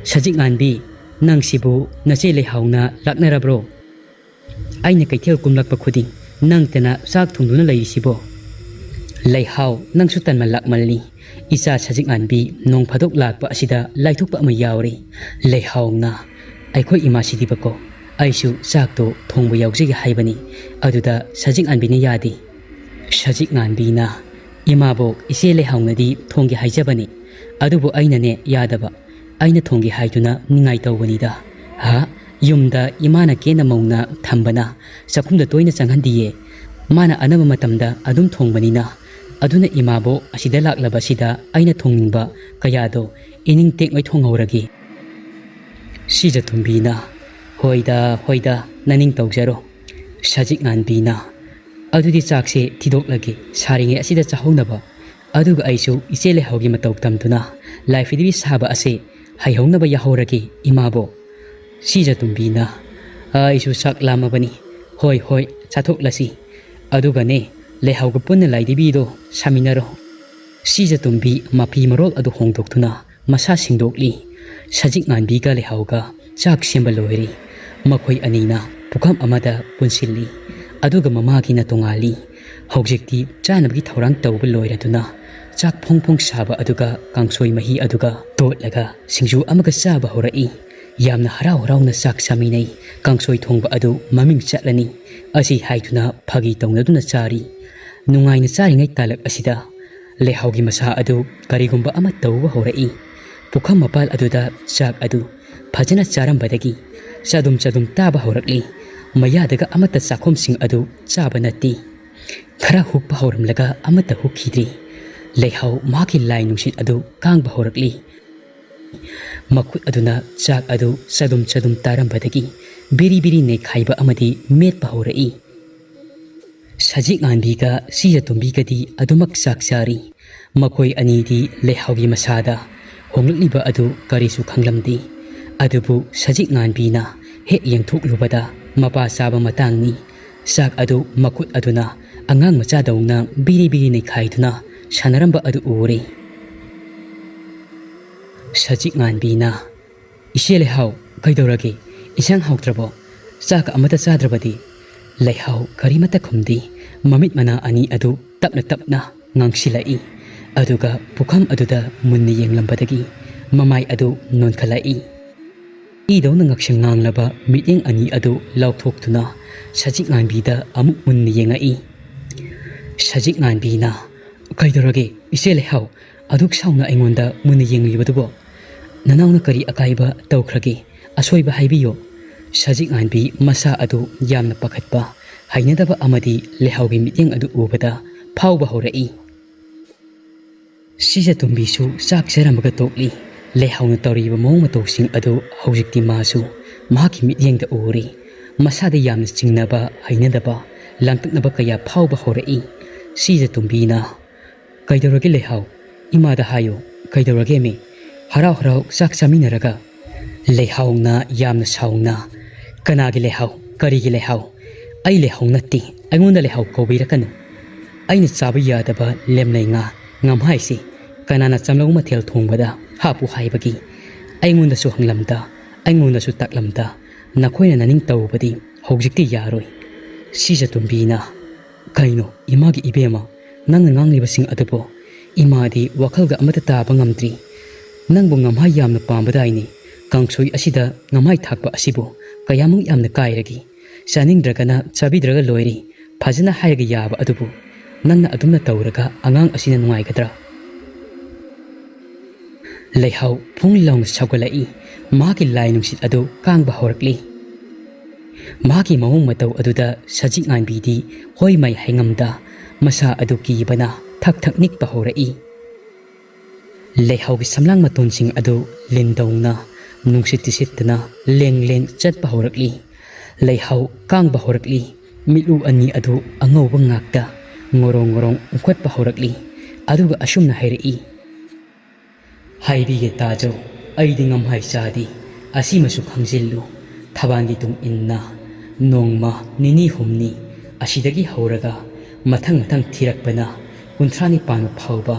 "ꯁꯖꯤꯛ ꯉꯥꯟꯕꯤ, ꯅꯪꯁꯤꯕꯨ ꯅꯆꯦ ꯂꯩꯍꯥꯎꯅ ꯂꯥꯛꯅꯔꯕ꯭ꯔꯣ? ꯑꯩꯅ ꯀꯩꯊꯦꯜ ꯀꯨꯝꯂꯛꯄ ꯈꯨꯗꯤꯡ ꯅꯪꯇꯅ ꯆꯥꯛ ꯊꯣꯡꯗꯨꯅ ꯂꯩꯔꯤꯁꯤꯕꯣ?" ꯂꯩꯍꯥꯎ, ꯅꯪꯁꯨ ꯇꯟꯃꯟ ꯂꯥꯛꯃꯜꯂꯤ꯫ ꯏꯆꯥ ꯁꯖꯤꯛ ꯉꯥꯟꯕꯤ ꯅꯣꯡ ꯐꯥꯗꯣꯛ ꯂꯥꯛꯄ ꯑꯁꯤꯗ ꯂꯥꯏꯊꯣꯛꯄ ꯑꯃ ꯌꯥꯎꯔꯦ꯫ ꯂꯩꯍꯥꯎꯅ, "ꯑꯩꯈꯣꯏ ꯏꯃꯥꯁꯤꯗꯤꯕꯀꯣ, ꯑꯩꯁꯨ ꯆꯥꯛꯇꯣ ꯊꯣꯡꯕ ꯌꯥꯎꯖꯒꯦ ꯍꯥꯏꯕꯅꯤ, ꯑꯗꯨꯗ ꯁꯖꯤꯛ ꯉꯥꯟꯕꯤꯅ ꯌꯥꯗꯦ꯫" ꯁꯖꯤꯛ ꯉꯥꯟꯕꯤꯅ, "ꯏꯃꯥꯕꯣꯛ, ꯏꯆꯦ ꯂꯩꯍꯥꯎꯅꯗꯤ ꯊꯣꯡꯒꯦ ꯍꯥꯏꯖꯕꯅꯤ, ꯑꯗꯨꯕꯨ ꯑꯩꯅꯅꯦ ꯌꯥꯗꯕ꯫ ꯑꯩꯅ ꯊꯣꯡꯒꯦ ꯍꯥꯏꯗꯨꯅ ꯅꯤꯡꯉꯥꯏ ꯇꯧꯕꯅꯤꯗ꯫ ꯍꯥ? ꯌꯨꯝꯗ ꯏꯃꯥꯅ ꯀꯦꯅ ꯃꯧꯅ ꯊꯝꯕꯅ ꯆꯥꯛꯈꯨꯝꯗ ꯇꯣꯏꯅ ꯆꯪꯍꯟꯗꯤꯌꯦ꯫ ꯃꯥꯅ ꯑꯅꯝꯕ ꯃꯇꯝꯗ ꯑꯗꯨꯝ ꯊꯣꯡꯕꯅꯤꯅ꯫ ꯑꯗꯨꯅ ꯏꯃꯥꯕꯣꯛ ꯑꯁꯤꯗ ꯂꯥꯛꯂꯕꯁꯤꯗ ꯑꯩꯅ ꯊꯣꯡꯅꯤꯡꯕ ꯀꯌꯥꯗꯣ ꯏꯅꯤꯡ ꯇꯦꯛꯉꯩ ꯊꯣꯡꯍꯧꯔꯒꯦ꯫" ꯁꯤꯖꯇꯣꯝꯕꯤꯅ, "ꯍꯣꯏꯗ, ꯍꯣꯏꯗ, ꯅꯅꯤꯡ ꯇꯧꯖꯔꯣ꯫" ꯁꯖꯤꯛ ꯉꯥꯟꯕꯤꯅ, "ꯑꯗꯨꯗꯤ ꯆꯥꯛꯁꯦ ꯊꯤꯗꯣꯛꯂꯒꯦ, ꯁꯥꯔꯤꯉꯩ ꯑꯁꯤꯗ ꯆꯥꯍꯧꯅꯕ꯫ ꯑꯗꯨꯒ ꯑꯩꯁꯨ ꯏꯆꯦ ꯂꯩꯍꯥꯎꯒꯤ ꯃꯇꯧ ꯇꯝꯗꯨꯅ ꯂꯥꯏ ꯐꯤꯗꯤꯕꯤ ꯁꯥꯕ ꯑꯁꯦ ꯍꯩꯍꯧꯅꯕ ꯌꯥꯍꯧꯔꯒꯦ, ꯏꯃꯥꯕꯣꯛ꯫" ꯁꯤꯖꯇꯣꯝꯕꯤꯅ, "ꯑꯩꯁꯨ ꯆꯥꯛ ꯂꯥꯝꯃꯕꯅꯤ꯫ ꯍꯣꯏ, ꯍꯣꯏ, ꯆꯥꯊꯣꯛꯂꯁꯤ꯫ ꯑꯗꯨꯒꯅꯦ, ꯂꯩꯍꯥꯎꯒ ꯄꯨꯟꯅ ꯂꯥꯏꯙꯤꯕꯤꯗꯣ ꯁꯥꯃꯤꯟꯅꯔꯣ꯫" ꯁꯤꯖꯇꯣꯝꯕꯤ ꯃꯐꯤ ꯃꯔꯣꯜ ꯑꯗꯨ ꯍꯣꯡꯗꯣꯛꯇꯨꯅ ꯃꯁꯥ ꯁꯦꯡꯗꯣꯛꯂꯤ꯫ ꯁꯖꯤꯛ ꯉꯥꯟꯕꯤꯒ ꯂꯩꯍꯥꯎꯒ ꯆꯥꯛ ꯁꯦꯝꯕ ꯂꯣꯏꯔꯦ꯫ ꯃꯈꯣꯏ ꯑꯅꯤꯅ ꯄꯨꯈꯝ ꯑꯃꯗ ꯄꯨꯟꯁꯤꯜꯂꯤ꯫ ꯑꯗꯨꯒ ꯃꯃꯥꯒꯤꯅ ꯇꯣꯉꯥꯜꯂꯤ꯫ ꯍꯧꯖꯤꯛꯇꯤ ꯆꯥꯅꯕꯒꯤ ꯊꯧꯔꯥꯡ ꯇꯧꯕ ꯂꯣꯏꯔꯗꯨꯅ ꯆꯥꯛ ꯐꯣꯡ ꯐꯣꯡ ꯁꯥꯕ ꯑꯗꯨꯒ ꯀꯥꯡꯁꯣꯏ ꯃꯍꯤ ꯑꯗꯨꯒ ꯇꯣꯠꯂꯒ ꯁꯤꯡꯖꯨ ꯑꯃꯒ ꯆꯥꯕ ꯍꯧꯔꯛꯏ꯫ ꯌꯥꯝꯅ ꯍꯔꯥꯎ ꯍꯔꯥꯎꯅ ꯆꯥꯛ ꯆꯥꯃꯤꯟꯅꯩ꯫ ꯀꯥꯡꯁꯣꯏ ꯊꯣꯡꯕ ꯑꯗꯨ ꯃꯃꯤꯡ ꯆꯠꯂꯅꯤ ꯑꯁꯤ ꯍꯥꯏꯗꯨꯅ ꯐꯥꯒꯤ ꯇꯧꯅꯗꯨꯅ ꯆꯥꯔꯤ꯫ ꯅꯨꯡꯉꯥꯏꯅ ꯆꯥꯔꯤꯉꯩ ꯇꯥꯂꯛ ꯑꯁꯤꯗ ꯂꯩꯍꯥꯎꯒꯤ ꯃꯁꯥ ꯑꯗꯨ ꯀꯔꯤꯒꯨꯝꯕ ꯑꯃ ꯇꯧꯕ ꯍꯧꯔꯛꯏ꯫ ꯄꯨꯈꯝ ꯃꯄꯥꯜ ꯑꯗꯨꯗ ꯆꯥꯛ ꯑꯗꯨ ꯐꯖꯅ ꯆꯥꯔꯝꯕꯗꯒꯤ ꯆꯗꯨꯝ ꯆꯗꯨꯝ ꯇꯥꯕ ꯍꯧꯔꯛꯂꯤ꯫ ꯃꯌꯥꯗꯒ ꯑꯃꯠꯇ ꯆꯥꯛꯈꯨꯝꯁꯤꯡ ꯑꯗꯨ ꯆꯥꯕ ꯅꯠꯇꯦ꯫ ꯈꯔ ꯍꯨꯛꯄ ꯍꯧꯔꯝꯂꯒ ꯑꯃꯠꯇ ꯍꯨꯛꯈꯤꯗ꯭ꯔꯤ꯫ ꯂꯩꯍꯥꯎ ꯃꯍꯥꯛꯀꯤ ꯂꯥꯏ ꯅꯨꯡꯁꯤꯠ ꯑꯗꯨ ꯀꯥꯡꯕ ꯍꯧꯔꯛꯂꯤ꯫ ꯃꯈꯨꯠ ꯑꯗꯨꯅ ꯆꯥꯛ ꯑꯗꯨ ꯆꯗꯨꯝ ꯆꯗꯨꯝ ꯇꯥꯔꯝꯕꯗꯒꯤ ꯕꯤꯔꯤ ꯕꯤꯔꯤ ꯅꯩꯈꯥꯏꯕ ꯑꯃꯗꯤ ꯃꯦꯠꯄ ꯍꯧꯔꯛꯏ꯫ ꯁꯖꯤꯛ ꯉꯥꯟꯕꯤꯒ ꯁꯤꯖ ꯇꯣꯝꯕꯤꯒꯗꯤ ꯑꯗꯨꯃꯛ ꯆꯥꯛ ꯆꯥꯔꯤ꯫ ꯃꯈꯣꯏ ꯑꯅꯤꯗꯤ ꯂꯩꯍꯥꯎꯒꯤ ꯃꯁꯥꯗ ꯍꯣꯡꯂꯛꯂꯤꯕ ꯑꯗꯨ ꯀꯔꯤꯁꯨ ꯈꯪꯂꯝꯗꯦ꯫ ꯑꯗꯨꯕꯨ ꯁꯖꯤꯛ ꯉꯥꯟꯕꯤꯅ ꯍꯦꯛ ꯌꯦꯡꯊꯣꯛꯂꯨꯕꯗ ꯃꯄꯥ ꯆꯥꯕ ꯃꯇꯥꯡꯅꯤ꯫ ꯆꯥꯛ ꯑꯗꯨ ꯃꯈꯨꯠ ꯑꯗꯨꯅ ꯑꯉꯥꯡ ꯃꯆꯥꯗꯧꯅ ꯕꯤꯔꯤ ꯕꯤꯔꯤ ꯅꯩꯈꯥꯏꯗꯨꯅ ꯁꯥꯟꯅꯔꯝꯕ ꯑꯗꯨ ꯎꯔꯦ꯫ ꯁꯖꯤꯛ ꯉꯥꯟꯕꯤꯅ, "ꯏꯆꯦ ꯂꯩꯍꯥꯎ, ꯀꯩꯗꯧꯔꯒꯦ? ꯏꯟꯁꯥꯡ ꯍꯥꯎꯇ꯭ꯔꯕꯣ? ꯆꯥꯛ ꯑꯃꯠꯇ ꯆꯥꯗ꯭ꯔꯕꯗꯤ?" ꯂꯩꯍꯥꯎ ꯀꯔꯤꯃꯠꯇ ꯈꯨꯝꯗꯦ꯫ ꯃꯃꯤꯠ ꯃꯅꯥ ꯑꯅꯤ ꯑꯗꯨ ꯇꯞꯅ ꯇꯞꯅ ꯉꯥꯡꯁꯤꯜꯂꯛꯏ꯫ ꯑꯗꯨꯒ ꯄꯨꯈꯝ ꯑꯗꯨꯗ ꯃꯨꯟꯅ ꯌꯦꯡꯂꯝꯕꯗꯒꯤ ꯃꯃꯥꯏ ꯑꯗꯨ ꯅꯣꯟꯈꯠꯂꯛꯏ꯫ ꯏꯗꯧꯅ ꯉꯛꯁꯪ ꯉꯥꯡꯂꯕ ꯃꯤꯠꯌꯦꯡ ꯑꯅꯤ ꯑꯗꯨ ꯂꯥꯎꯊꯣꯛꯇꯨꯅ ꯁꯖꯤꯛ ꯉꯥꯟꯕꯤꯗ ꯑꯃꯨꯛ ꯃꯨꯟꯅ ꯌꯦꯡꯉꯛꯏ꯫ ꯁꯖꯤꯛ ꯉꯥꯟꯕꯤꯅ, "ꯀꯩꯗꯧꯔꯒꯦ, ꯏꯆꯦ ꯂꯩꯍꯥꯎ? ꯑꯗꯨꯛ ꯁꯥꯎꯅ ꯑꯩꯉꯣꯟꯗ ꯃꯨꯟꯅ ꯌꯦꯡꯂꯤꯕꯗꯨꯕꯣ? ꯅꯅꯥꯎꯅ ꯀꯔꯤ ꯑꯀꯥꯏꯕ ꯇꯧꯈ꯭ꯔꯒꯦ? ꯑꯁꯣꯏꯕ ꯍꯥꯏꯕꯤꯌꯨ꯫" ꯁꯖꯤꯛ ꯉꯥꯟꯕꯤ ꯃꯁꯥ ꯑꯗꯨ ꯌꯥꯝꯅ ꯄꯥꯈꯠꯄ, ꯍꯩꯅꯗꯕ ꯑꯃꯗꯤ ꯂꯩꯍꯥꯎꯒꯤ ꯃꯤꯠꯌꯦꯡ ꯑꯗꯨ ꯎꯕꯗ ꯐꯥꯎꯕ ꯍꯧꯔꯛꯏ꯫ ꯁꯤꯖ ꯇꯣꯝꯕꯤꯁꯨ ꯆꯥꯛ ꯆꯥꯔꯝꯕꯒ ꯇꯣꯛꯂꯤ꯫ ꯂꯩꯍꯥꯎꯅ ꯇꯧꯔꯤꯕ ꯃꯑꯣꯡ ꯃꯇꯧꯁꯤꯡ ꯑꯗꯨ ꯍꯧꯖꯤꯛꯇꯤ ꯃꯥꯁꯨ ꯃꯍꯥꯛꯀꯤ ꯃꯤꯠꯌꯦꯡꯗ ꯎꯔꯤ꯫ ꯃꯁꯥꯗ ꯌꯥꯝꯅ ꯆꯤꯡꯅꯕ, ꯍꯩꯅꯗꯕ, ꯂꯥꯡꯇꯛꯅꯕ ꯀꯌꯥ ꯐꯥꯎꯕ ꯍꯧꯔꯛꯏ꯫ ꯁꯤꯖ ꯇꯣꯝꯕꯤꯅ, "ꯀꯩꯗꯧꯔꯒꯦ ꯂꯩꯍꯥꯎ? ꯏꯃꯥꯗ ꯍꯥꯏꯌꯨ꯫ ꯀꯩꯗꯧꯔꯒꯦ ꯃꯤ? ꯍꯔꯥꯎ ꯍꯔꯥꯎ ꯆꯥꯛ ꯆꯥꯃꯤꯟꯅꯔꯒ?" ꯂꯩꯍꯥꯎꯅ ꯌꯥꯝꯅ ꯁꯥꯎꯅ, "ꯀꯅꯥꯒꯤ ꯂꯩꯍꯥꯎ? ꯀꯔꯤꯒꯤ ꯂꯩꯍꯥꯎ? ꯑꯩ ꯂꯩꯍꯥꯎ ꯅꯠꯇꯦ꯫ ꯑꯩꯉꯣꯟꯗ ꯂꯩꯍꯥꯎ ꯀꯧꯕꯤꯔꯛꯀꯅꯨ꯫ ꯑꯩꯅ ꯆꯥꯕ ꯌꯥꯗꯕ ꯂꯦꯝꯅꯩ ꯉꯥ, ꯉꯝꯍꯥꯏꯁꯤ ꯀꯅꯥꯅ ꯆꯝꯂꯧ ꯃꯊꯦꯜ ꯊꯣꯡꯕꯗ ꯍꯥꯞꯄꯨ ꯍꯥꯏꯕꯒꯤ? ꯑꯩꯉꯣꯟꯗꯁꯨ ꯍꯪꯂꯝꯗ, ꯑꯩꯉꯣꯟꯗꯁꯨ ꯇꯥꯛꯂꯝꯗ, ꯅꯈꯣꯏꯅ ꯅꯅꯤꯡ ꯇꯧꯕꯗꯤ ꯍꯧꯖꯤꯛꯇꯤ ꯌꯥꯔꯣꯏ꯫" ꯁꯤꯖ ꯇꯣꯝꯕꯤꯅ, "ꯀꯩꯅꯣ ꯏꯃꯥꯒꯤ ꯏꯕꯦꯝꯃ, ꯅꯪꯅ ꯉꯥꯡꯂꯤꯕꯁꯤꯡ ꯑꯗꯨꯕꯨ? ꯏꯃꯥꯗꯤ ꯋꯥꯈꯜꯒ ꯑꯃꯠꯇ ꯇꯥꯕ ꯉꯝꯗ꯭ꯔꯤ꯫ ꯅꯪꯕꯨ ꯉꯝꯍꯥꯏ ꯌꯥꯝꯅ ꯄꯥꯝꯕꯗꯥꯏꯅꯤ꯫ ꯀꯥꯡꯁꯣꯏ ꯑꯁꯤꯗ ꯉꯝꯍꯥꯏ ꯊꯥꯛꯄ ꯑꯁꯤꯕꯨ ꯀꯌꯥꯃꯨꯛ ꯌꯥꯝꯅ ꯀꯥꯏꯔꯒꯦ? ꯆꯥꯅꯤꯡꯗ꯭ꯔꯒꯅ ꯆꯥꯕꯤꯗ꯭ꯔꯒ ꯂꯣꯏꯔꯦ, ꯐꯖꯅ ꯍꯥꯏꯔꯒ ꯌꯥꯕ ꯑꯗꯨꯕꯨ ꯅꯪꯅ ꯑꯗꯨꯝꯅ ꯇꯧꯔꯒ ꯑꯉꯥꯡ ꯑꯁꯤꯅ ꯅꯨꯡꯉꯥꯏꯒꯗ꯭ꯔꯥ? ꯂꯩꯍꯥꯎ ꯐꯨꯡ ꯂꯥꯎꯅ ꯁꯧꯒꯠꯂꯛꯏ꯫ ꯃꯍꯥꯛꯀꯤ ꯂꯥꯏ ꯅꯨꯡꯁꯤꯠ ꯑꯗꯨ ꯀꯥꯡꯕ ꯍꯧꯔꯛꯂꯤ꯫ ꯃꯍꯥꯛꯀꯤ ꯃꯑꯣꯡ ꯃꯇꯧ ꯑꯗꯨꯗ ꯁꯖꯤꯛ ꯉꯥꯟꯕꯤꯗꯤ ꯍꯣꯏ ꯃꯥꯏ ꯍꯥꯏꯉꯝꯗ ꯃꯁꯥ ꯑꯗꯨ ꯀꯤꯕꯅ ꯊꯛ ꯊꯛ ꯅꯤꯛꯄ ꯍꯧꯔꯛꯏ꯫ ꯂꯩꯍꯥꯎꯒꯤ ꯁꯝꯂꯥꯡ ꯃꯇꯣꯟꯁꯤꯡ ꯑꯗꯨ ꯂꯤꯟꯗꯧꯅ ꯅꯨꯡꯁꯤꯠꯇꯤ ꯁꯤꯠꯇꯅ ꯂꯦꯡ ꯂꯦꯡ ꯆꯠꯄ ꯍꯧꯔꯛꯂꯤ꯫ ꯂꯩꯍꯥꯎ ꯀꯥꯡꯕ ꯍꯧꯔꯛꯂꯤ꯫ ꯃꯤꯠꯂꯨ ꯑꯅꯤ ꯑꯗꯨ ꯑꯉꯧꯕ ꯉꯥꯛꯇ ꯉꯣꯔꯣꯡ ꯉꯣꯔꯣꯡ ꯎꯪꯈꯠꯄ ꯍꯧꯔꯛꯂꯤ꯫ ꯑꯗꯨꯒ ꯑꯁꯨꯝꯅ ꯍꯥꯏꯔꯛꯏ, "ꯍꯥꯏꯕꯤꯒꯦ ꯇꯥꯖꯧ, ꯑꯩꯗꯤ ꯉꯝꯍꯥꯏ ꯆꯥꯗꯦ꯫ ꯑꯁꯤꯃꯁꯨ ꯈꯪꯖꯤꯜꯂꯨ, ꯊꯕꯥꯟꯒꯤ ꯇꯨꯡ ꯏꯟꯅ ꯅꯣꯡꯃ ꯅꯤꯅꯤ ꯍꯨꯝꯅꯤ ꯑꯁꯤꯗꯒꯤ ꯍꯧꯔꯒ ꯃꯊꯪ ꯃꯊꯪ ꯊꯤꯔꯛꯄꯅ ꯀꯨꯟꯊ꯭ꯔꯥ ꯅꯤꯄꯥꯟ ꯐꯥꯎꯕ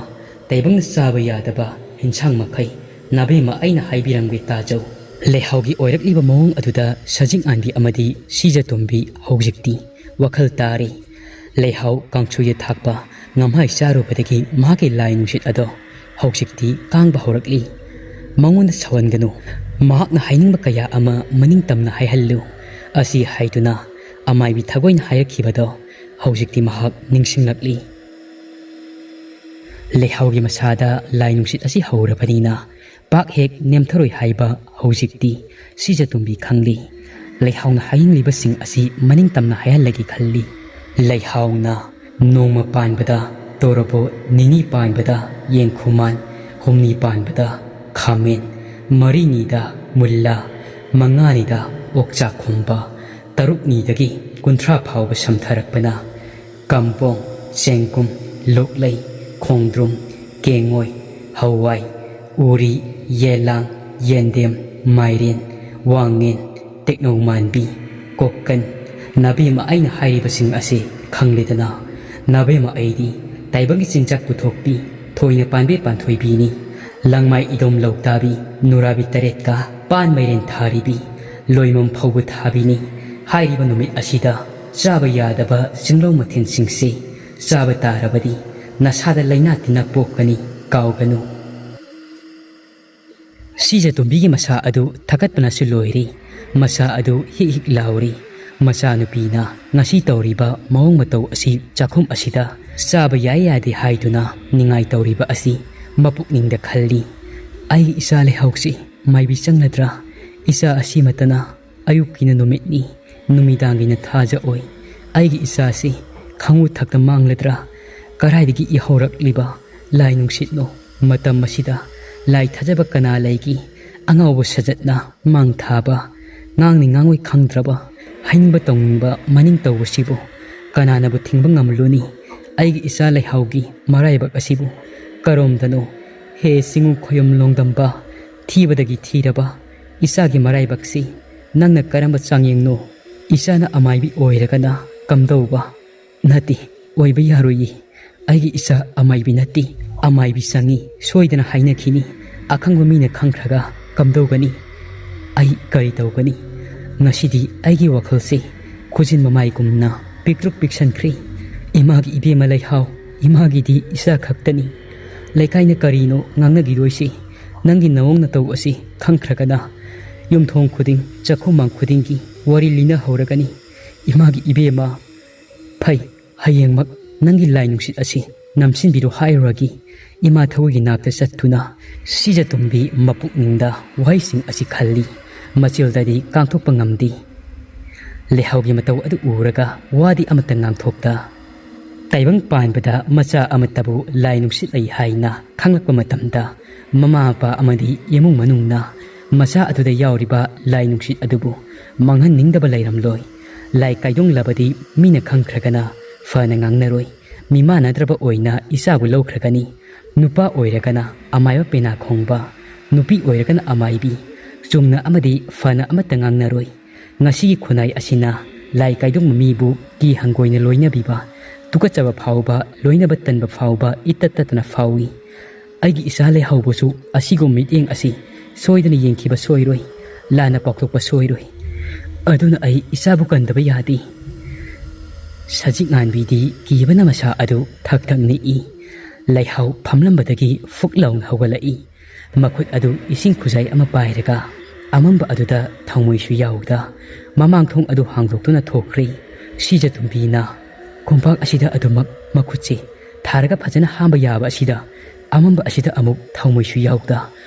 ꯇꯥꯏꯕꯪꯅ ꯆꯥꯕ ꯌꯥꯗꯕ ꯏꯟꯁꯥꯡ ꯃꯈꯩ ꯅꯥꯕꯦꯝꯃ ꯑꯩꯅ ꯍꯥꯏꯕꯤꯔꯝꯒꯦ ꯇꯥꯖꯧ꯫" ꯂꯩꯍꯥꯎꯒꯤ ꯑꯣꯏꯔꯛꯂꯤꯕ ꯃꯑꯣꯡ ꯑꯗꯨꯗ ꯁꯖꯤꯛ ꯉꯥꯟꯕꯤ ꯑꯃꯗꯤ ꯁꯤꯖꯇꯣꯝꯕꯤ ꯍꯧꯖꯤꯛꯇꯤ ꯋꯥꯈꯜ ꯇꯥꯔꯦ꯫ ꯂꯩꯍꯥꯎ ꯀꯥꯡꯁꯣꯏꯗ ꯊꯥꯛꯄ ꯉꯝꯍꯥꯏ ꯆꯥꯔꯨꯕꯗꯒꯤ ꯃꯍꯥꯛꯀꯤ ꯂꯥꯏ ꯅꯨꯡꯁꯤꯠ ꯑꯗꯣ ꯍꯧꯖꯤꯛꯇꯤ ꯀꯥꯡꯕ ꯍꯧꯔꯛꯂꯤ꯫ ꯃꯉꯣꯟꯗ ꯁꯥꯎꯍꯟꯒꯅꯨ꯫ ꯃꯍꯥꯛꯅ ꯍꯥꯏꯅꯤꯡꯕ ꯀꯌꯥ ꯑꯃ ꯃꯅꯤꯡ ꯇꯝꯅ ꯍꯥꯏꯍꯜꯂꯨ꯫ ꯑꯁꯤ ꯍꯥꯏꯗꯨꯅ ꯑꯃꯥꯏꯕꯤ ꯊꯒꯣꯏꯅ ꯍꯥꯏꯔꯛꯈꯤꯕꯗꯣ ꯍꯧꯖꯤꯛꯇꯤ ꯃꯍꯥꯛ ꯅꯤꯡꯁꯤꯡꯂꯛꯂꯤ꯫ ꯂꯩꯍꯥꯎꯒꯤ ꯃꯁꯥꯗ ꯂꯥꯏ ꯅꯨꯡꯁꯤꯠ ꯑꯁꯤ ꯍꯧꯔꯕꯅꯤꯅ ꯄꯥꯛ ꯍꯦꯛ ꯅꯦꯝꯊꯔꯣꯏ ꯍꯥꯏꯕ ꯍꯧꯖꯤꯛꯇꯤ ꯁꯤꯖꯇꯣꯝꯕꯤ ꯈꯪꯂꯤ꯫ ꯂꯩꯍꯥꯎꯅ ꯍꯥꯏꯅꯤꯡꯂꯤꯕꯁꯤꯡ ꯑꯁꯤ ꯃꯅꯤꯡ ꯇꯝꯅ ꯍꯥꯏꯍꯜꯂꯒꯦ ꯈꯜꯂꯤ꯫ ꯂꯩꯍꯥꯎꯅ ꯅꯣꯡꯃ ꯄꯥꯟꯕꯗ ꯇꯣꯔꯕꯣꯠ, ꯅꯤꯅꯤ ꯄꯥꯟꯕꯗ ꯌꯦꯟꯈꯨꯃꯥꯟ, ꯍꯨꯝꯅꯤ ꯄꯥꯟꯕꯗ ꯈꯥꯃꯦꯟ, ꯃꯔꯤꯅꯤꯗ ꯃꯨꯜꯂꯥ, ꯃꯉꯥꯅꯤꯗ ꯑꯣꯛꯆꯥꯛ ꯈꯣꯝꯕ, ꯇꯔꯨꯛꯅꯤꯗꯒꯤ ꯀꯨꯟꯊ꯭ꯔꯥ ꯐꯥꯎꯕ ꯁꯝꯊꯔꯛꯄꯅ ꯀꯝꯕꯣꯡ, ꯆꯦꯡꯒꯨꯝ, ꯂꯣꯛꯂꯩ, ꯈꯣꯡꯗ꯭ꯔꯨꯝ, ꯀꯦꯡꯉꯣꯏ, ꯍꯋꯥꯏ, ꯎꯔꯤ, ꯌꯦꯂꯥꯡ, ꯌꯦꯟꯗꯦꯝ, ꯃꯥꯏꯔꯦꯟ, ꯋꯥꯡꯉꯦꯟ, ꯇꯦꯛꯅꯧ ꯃꯥꯟꯕꯤ, ꯀꯣꯛꯀꯟ꯫ ꯅꯥꯕꯦꯝꯃ, ꯑꯩꯅ ꯍꯥꯏꯔꯤꯕꯁꯤꯡ ꯑꯁꯤ ꯈꯪꯂꯦꯗꯅ? ꯅꯥꯕꯦꯝꯃ, ꯑꯩꯗꯤ ꯇꯥꯏꯕꯪꯒꯤ ꯆꯤꯟꯖꯥꯛ ꯄꯨꯊꯣꯛꯄꯤ, ꯊꯣꯏꯅ ꯄꯥꯟꯕꯤ ꯄꯥꯟꯊꯣꯏꯕꯤꯅꯤ꯫ ꯂꯪꯃꯥꯏ ꯏꯗꯣꯝ ꯂꯧꯇꯥꯕꯤ, ꯅꯨꯔꯥꯕꯤ ꯇꯔꯦꯠꯀ ꯄꯥꯟ ꯃꯩꯔꯦꯟ ꯊꯥꯔꯤꯕꯤ, ꯂꯣꯏꯃꯝ ꯐꯧꯕ ꯊꯥꯕꯤꯅꯤ꯫ ꯍꯥꯏꯔꯤꯕ ꯅꯨꯃꯤꯠ ꯑꯁꯤꯗ ꯆꯥꯕ ꯌꯥꯗꯕ ꯆꯤꯡꯂꯧ ꯃꯊꯦꯜꯁꯤꯡꯁꯤ ꯆꯥꯕ ꯇꯥꯔꯕꯗꯤ ꯅꯁꯥꯗ ꯂꯥꯏꯅꯥ ꯇꯤꯟꯅ ꯄꯣꯛꯀꯅꯤ, ꯀꯥꯎꯒꯅꯨ꯫ ꯁꯤꯖꯇꯣꯝꯕꯤꯒꯤ ꯃꯁꯥ ꯑꯗꯨ ꯊꯀꯠꯄꯅꯁꯨ ꯂꯣꯏꯔꯤ꯫ ꯃꯁꯥ ꯑꯗꯨ ꯍꯤꯛ ꯍꯤꯛ ꯂꯥꯎꯔꯤ꯫ ꯃꯆꯥꯅꯨꯄꯤꯅ ꯉꯁꯤ ꯇꯧꯔꯤꯕ ꯃꯑꯣꯡ ꯃꯇꯧ ꯑꯁꯤ ꯆꯥꯛꯈꯨꯝ ꯑꯁꯤꯗ ꯆꯥꯕ ꯌꯥꯏ ꯌꯥꯗꯦ ꯍꯥꯏꯗꯨꯅ ꯅꯤꯡꯉꯥꯏ ꯇꯧꯔꯤꯕ ꯑꯁꯤ ꯃꯄꯨꯛꯅꯤꯡꯗ ꯈꯜꯂꯤ꯫ "ꯑꯩꯒꯤ ꯏꯆꯥ ꯂꯩꯍꯥꯎꯁꯤ ꯃꯥꯏꯕꯤ ꯆꯪꯂꯗ꯭ꯔꯥ? ꯏꯆꯥ ꯑꯁꯤꯃꯇꯅ ꯑꯌꯨꯛꯀꯤꯅ ꯅꯨꯃꯤꯠꯅꯤ, ꯅꯨꯃꯤꯗꯥꯡꯒꯤꯅ ꯊꯥꯖ ꯑꯣꯏ꯫ ꯑꯩꯒꯤ ꯏꯆꯥꯁꯤ ꯈꯪꯉꯨ ꯊꯛꯇ ꯃꯥꯡꯂꯗ꯭ꯔꯥ? ꯀꯗꯥꯏꯗꯒꯤ ꯏꯍꯧꯔꯛꯂꯤꯕ ꯂꯥꯏ ꯅꯨꯡꯁꯤꯠꯅꯣ? ꯃꯇꯝ ꯑꯁꯤꯗ ꯂꯥꯏ ꯊꯥꯖꯕ ꯀꯅꯥ ꯂꯩꯒꯦ? ꯑꯉꯥꯎꯕ ꯁꯖꯠꯅ ꯃꯥꯡ ꯊꯥꯕ, ꯉꯥꯡꯅꯤ ꯉꯥꯡꯉꯣꯏ ꯈꯪꯗ꯭ꯔꯕ, ꯍꯥꯏꯅꯤꯡꯕ ꯇꯧꯅꯤꯡꯕ ꯃꯅꯤꯡ ꯇꯧꯕꯁꯤꯕꯨ ꯀꯅꯥꯅꯕꯨ ꯊꯤꯡꯕ ꯉꯝꯂꯨꯅꯤ? ꯑꯩꯒꯤ ꯏꯆꯥ ꯂꯩꯍꯥꯎꯒꯤ ꯃꯔꯥꯏꯕꯛ ꯑꯁꯤꯕꯨ ꯀꯔꯣꯝꯗꯅꯣ? ꯍꯦ ꯆꯤꯡꯉꯨ ꯈꯣꯌꯨꯝ ꯂꯣꯡꯗꯝꯕ, ꯊꯤꯕꯗꯒꯤ ꯊꯤꯔꯕ ꯏꯆꯥꯒꯤ ꯃꯔꯥꯏꯕꯛꯁꯤ ꯅꯪꯅ ꯀꯔꯝꯕ ꯆꯥꯡꯌꯦꯡꯅꯣ? ꯏꯆꯥꯅ ꯑꯃꯥꯏꯕꯤ ꯑꯣꯏꯔꯒꯅ ꯀꯝꯗꯧꯕ?" "ꯅꯠꯇꯦ, ꯑꯣꯏꯕ ꯌꯥꯔꯣꯏꯌꯦ꯫ ꯑꯩꯒꯤ ꯏꯆꯥ ꯑꯃꯥꯏꯕꯤ ꯅꯠꯇꯦ꯫ ꯑꯃꯥꯏꯕꯤ ꯆꯪꯉꯤ, ꯁꯣꯏꯗꯅ ꯍꯥꯏꯅꯈꯤꯅꯤ꯫ ꯑꯈꯪꯕ ꯃꯤꯅ ꯈꯪꯈ꯭ꯔꯒ ꯀꯝꯗꯧꯒꯅꯤ? ꯑꯩ ꯀꯔꯤ ꯇꯧꯒꯅꯤ? ꯉꯁꯤꯗꯤ ꯑꯩꯒꯤ ꯋꯥꯈꯜꯁꯦ ꯈꯨꯖꯤꯟ ꯃꯃꯥꯏꯒꯨꯝꯅ ꯄꯤꯛꯇ꯭ꯔꯨꯛ ꯄꯤꯛꯁꯟꯈ꯭ꯔꯦ꯫ ꯏꯃꯥꯒꯤ ꯏꯕꯦꯝꯃ ꯂꯩꯍꯥꯎ, ꯏꯃꯥꯒꯤꯗꯤ ꯏꯆꯥ ꯈꯛꯇꯅꯤ꯫ ꯂꯩꯀꯥꯏꯅ ꯀꯔꯤꯅꯣ ꯉꯥꯡꯅꯈꯤꯗꯣꯏꯁꯤ? ꯅꯪꯒꯤ ꯅꯑꯣꯡ ꯅꯇꯧ ꯑꯁꯤ ꯈꯪꯈ꯭ꯔꯒꯅ ꯌꯨꯝꯊꯣꯡ ꯈꯨꯗꯤꯡ, ꯆꯥꯛꯈꯨꯝꯃꯥꯡ ꯈꯨꯗꯤꯡꯒꯤ ꯋꯥꯔꯤ ꯂꯤꯅꯍꯧꯔꯒꯅꯤ꯫ ꯏꯃꯥꯒꯤ ꯏꯕꯦꯝꯃ, ꯐꯩ, ꯍꯌꯦꯡꯃꯛ ꯅꯪꯒꯤ ꯂꯥꯏ ꯅꯨꯡꯁꯤꯠ ꯑꯁꯤ ꯅꯝꯁꯤꯟꯕꯤꯔꯣ ꯍꯥꯏꯔꯨꯔꯒꯦ꯫" ꯏꯃꯥ ꯊꯋꯣꯏꯒꯤ ꯅꯥꯛꯇ ꯆꯠꯇꯨꯅ ꯁꯤꯖꯇꯣꯝꯕꯤ ꯃꯄꯨꯛꯅꯤꯡꯗ ꯋꯥꯍꯩꯁꯤꯡ ꯑꯁꯤ ꯈꯜꯂꯤ꯫ ꯃꯆꯤꯜꯗꯗꯤ ꯀꯥꯡꯊꯣꯛꯄ ꯉꯝꯗꯦ꯫ ꯂꯩꯍꯥꯎꯒꯤ ꯃꯇꯧ ꯑꯗꯨ ꯎꯔꯒ ꯋꯥꯗꯤ ꯑꯃꯠꯇ ꯉꯥꯡꯊꯣꯛꯇ, ꯇꯥꯏꯕꯪ ꯄꯥꯟꯕꯗ ꯃꯆꯥ ꯑꯃꯠꯇꯕꯨ ꯂꯥꯏ ꯅꯨꯡꯁꯤꯠ ꯂꯩ ꯍꯥꯏꯅ ꯈꯪꯂꯛꯄ ꯃꯇꯝꯗ, ꯃꯃꯥ ꯃꯄꯥ ꯑꯃꯗꯤ ꯏꯃꯨꯡ ꯃꯅꯨꯡꯅ ꯃꯆꯥ ꯑꯗꯨꯗ ꯌꯥꯎꯔꯤꯕ ꯂꯥꯏ ꯅꯨꯡꯁꯤꯠ ꯑꯗꯨꯕꯨ ꯃꯥꯡꯍꯟꯅꯤꯡꯗꯕ ꯂꯩꯔꯝꯂꯣꯏ꯫ ꯂꯥꯏ ꯀꯥꯏꯗꯣꯡꯂꯕꯗꯤ ꯃꯤꯅ ꯈꯪꯈ꯭ꯔꯒꯅ ꯐꯅ ꯉꯥꯡꯅꯔꯣꯏ꯫ ꯃꯤꯃꯥꯟꯅꯗ꯭ꯔꯕ ꯑꯣꯏꯅ ꯏꯆꯥꯕꯨ ꯂꯧꯈ꯭ꯔꯒꯅꯤ꯫ ꯅꯨꯄꯥ ꯑꯣꯏꯔꯒꯅ ꯑꯃꯥꯏꯕ ꯄꯦꯅꯥ ꯈꯣꯡꯕ, ꯅꯨꯄꯤ ꯑꯣꯏꯔꯒꯅ ꯑꯃꯥꯏꯕꯤ꯫ ꯆꯨꯝꯅ ꯑꯃꯗꯤ ꯐꯅ ꯑꯃꯠꯇ ꯉꯥꯡꯅꯔꯣꯏ꯫ ꯉꯁꯤꯒꯤ ꯈꯨꯟꯅꯥꯏ ꯑꯁꯤꯅ ꯂꯥꯏ ꯀꯥꯏꯗꯣꯡꯕ ꯃꯤꯕꯨ ꯀꯤ ꯍꯪꯒꯣꯏꯅ ꯂꯣꯏꯅꯕꯤꯕ, ꯇꯨꯀꯠꯆꯕ ꯐꯥꯎꯕ, ꯂꯣꯏꯅꯕ ꯇꯟꯕ ꯐꯥꯎꯕ ꯏꯇꯠ ꯇꯠꯇꯅ ꯐꯥꯎꯏ꯫ ꯑꯩꯒꯤ ꯏꯆꯥ ꯂꯩꯍꯧꯕꯁꯨ ꯑꯁꯤꯒꯨꯝꯕ ꯃꯤꯠꯌꯦꯡ ꯑꯁꯤ ꯁꯣꯏꯗꯅ ꯌꯦꯡꯈꯤꯕ ꯁꯣꯏꯔꯣꯏ, ꯂꯥꯟꯅ ꯄꯥꯎꯊꯣꯛꯄ ꯁꯣꯏꯔꯣꯏ꯫ ꯑꯗꯨꯅ ꯑꯩ ꯏꯆꯥꯕꯨ ꯀꯟꯗꯕ ꯌꯥꯗꯦ꯫ ꯁꯖꯤꯛ ꯉꯥꯟꯕꯤꯗꯤ ꯀꯤꯕꯅ ꯃꯁꯥ ꯑꯗꯨ ꯊꯛ ꯊꯛ ꯅꯤꯛꯏ꯫ ꯂꯩꯍꯥꯎ ꯐꯝꯂꯝꯕꯗꯒꯤ ꯐꯨꯛ ꯂꯥꯎꯅ ꯍꯧꯒꯠꯂꯛꯏ꯫ ꯃꯈꯨꯠ ꯑꯗꯨ ꯏꯁꯤꯡ ꯈꯨꯖꯥꯏ ꯑꯃ ꯄꯥꯏꯔꯒ ꯑꯃꯝꯕ ꯑꯗꯨꯗ ꯊꯥꯎꯃꯩꯁꯨ ꯌꯥꯎꯗ ꯃꯃꯥꯡ ꯊꯣꯡ ꯑꯗꯨ ꯍꯥꯡꯗꯣꯛꯇꯨꯅ ꯊꯣꯛꯈ꯭ꯔꯦ꯫ ꯁꯤꯖꯇꯣꯝꯕꯤꯅ ꯈꯣꯡꯄꯥꯛ ꯑꯁꯤꯗ ꯑꯗꯨꯃꯛ ꯃꯈꯨꯠꯁꯦ ꯊꯥꯔꯒ ꯐꯖꯅ ꯍꯥꯝꯕ ꯌꯥꯕ ꯑꯁꯤꯗ ꯑꯃꯝꯕ ꯑꯁꯤꯗ ꯑꯃꯨꯛ ꯊꯥꯎꯃꯩꯁꯨ ꯌꯥꯎꯗ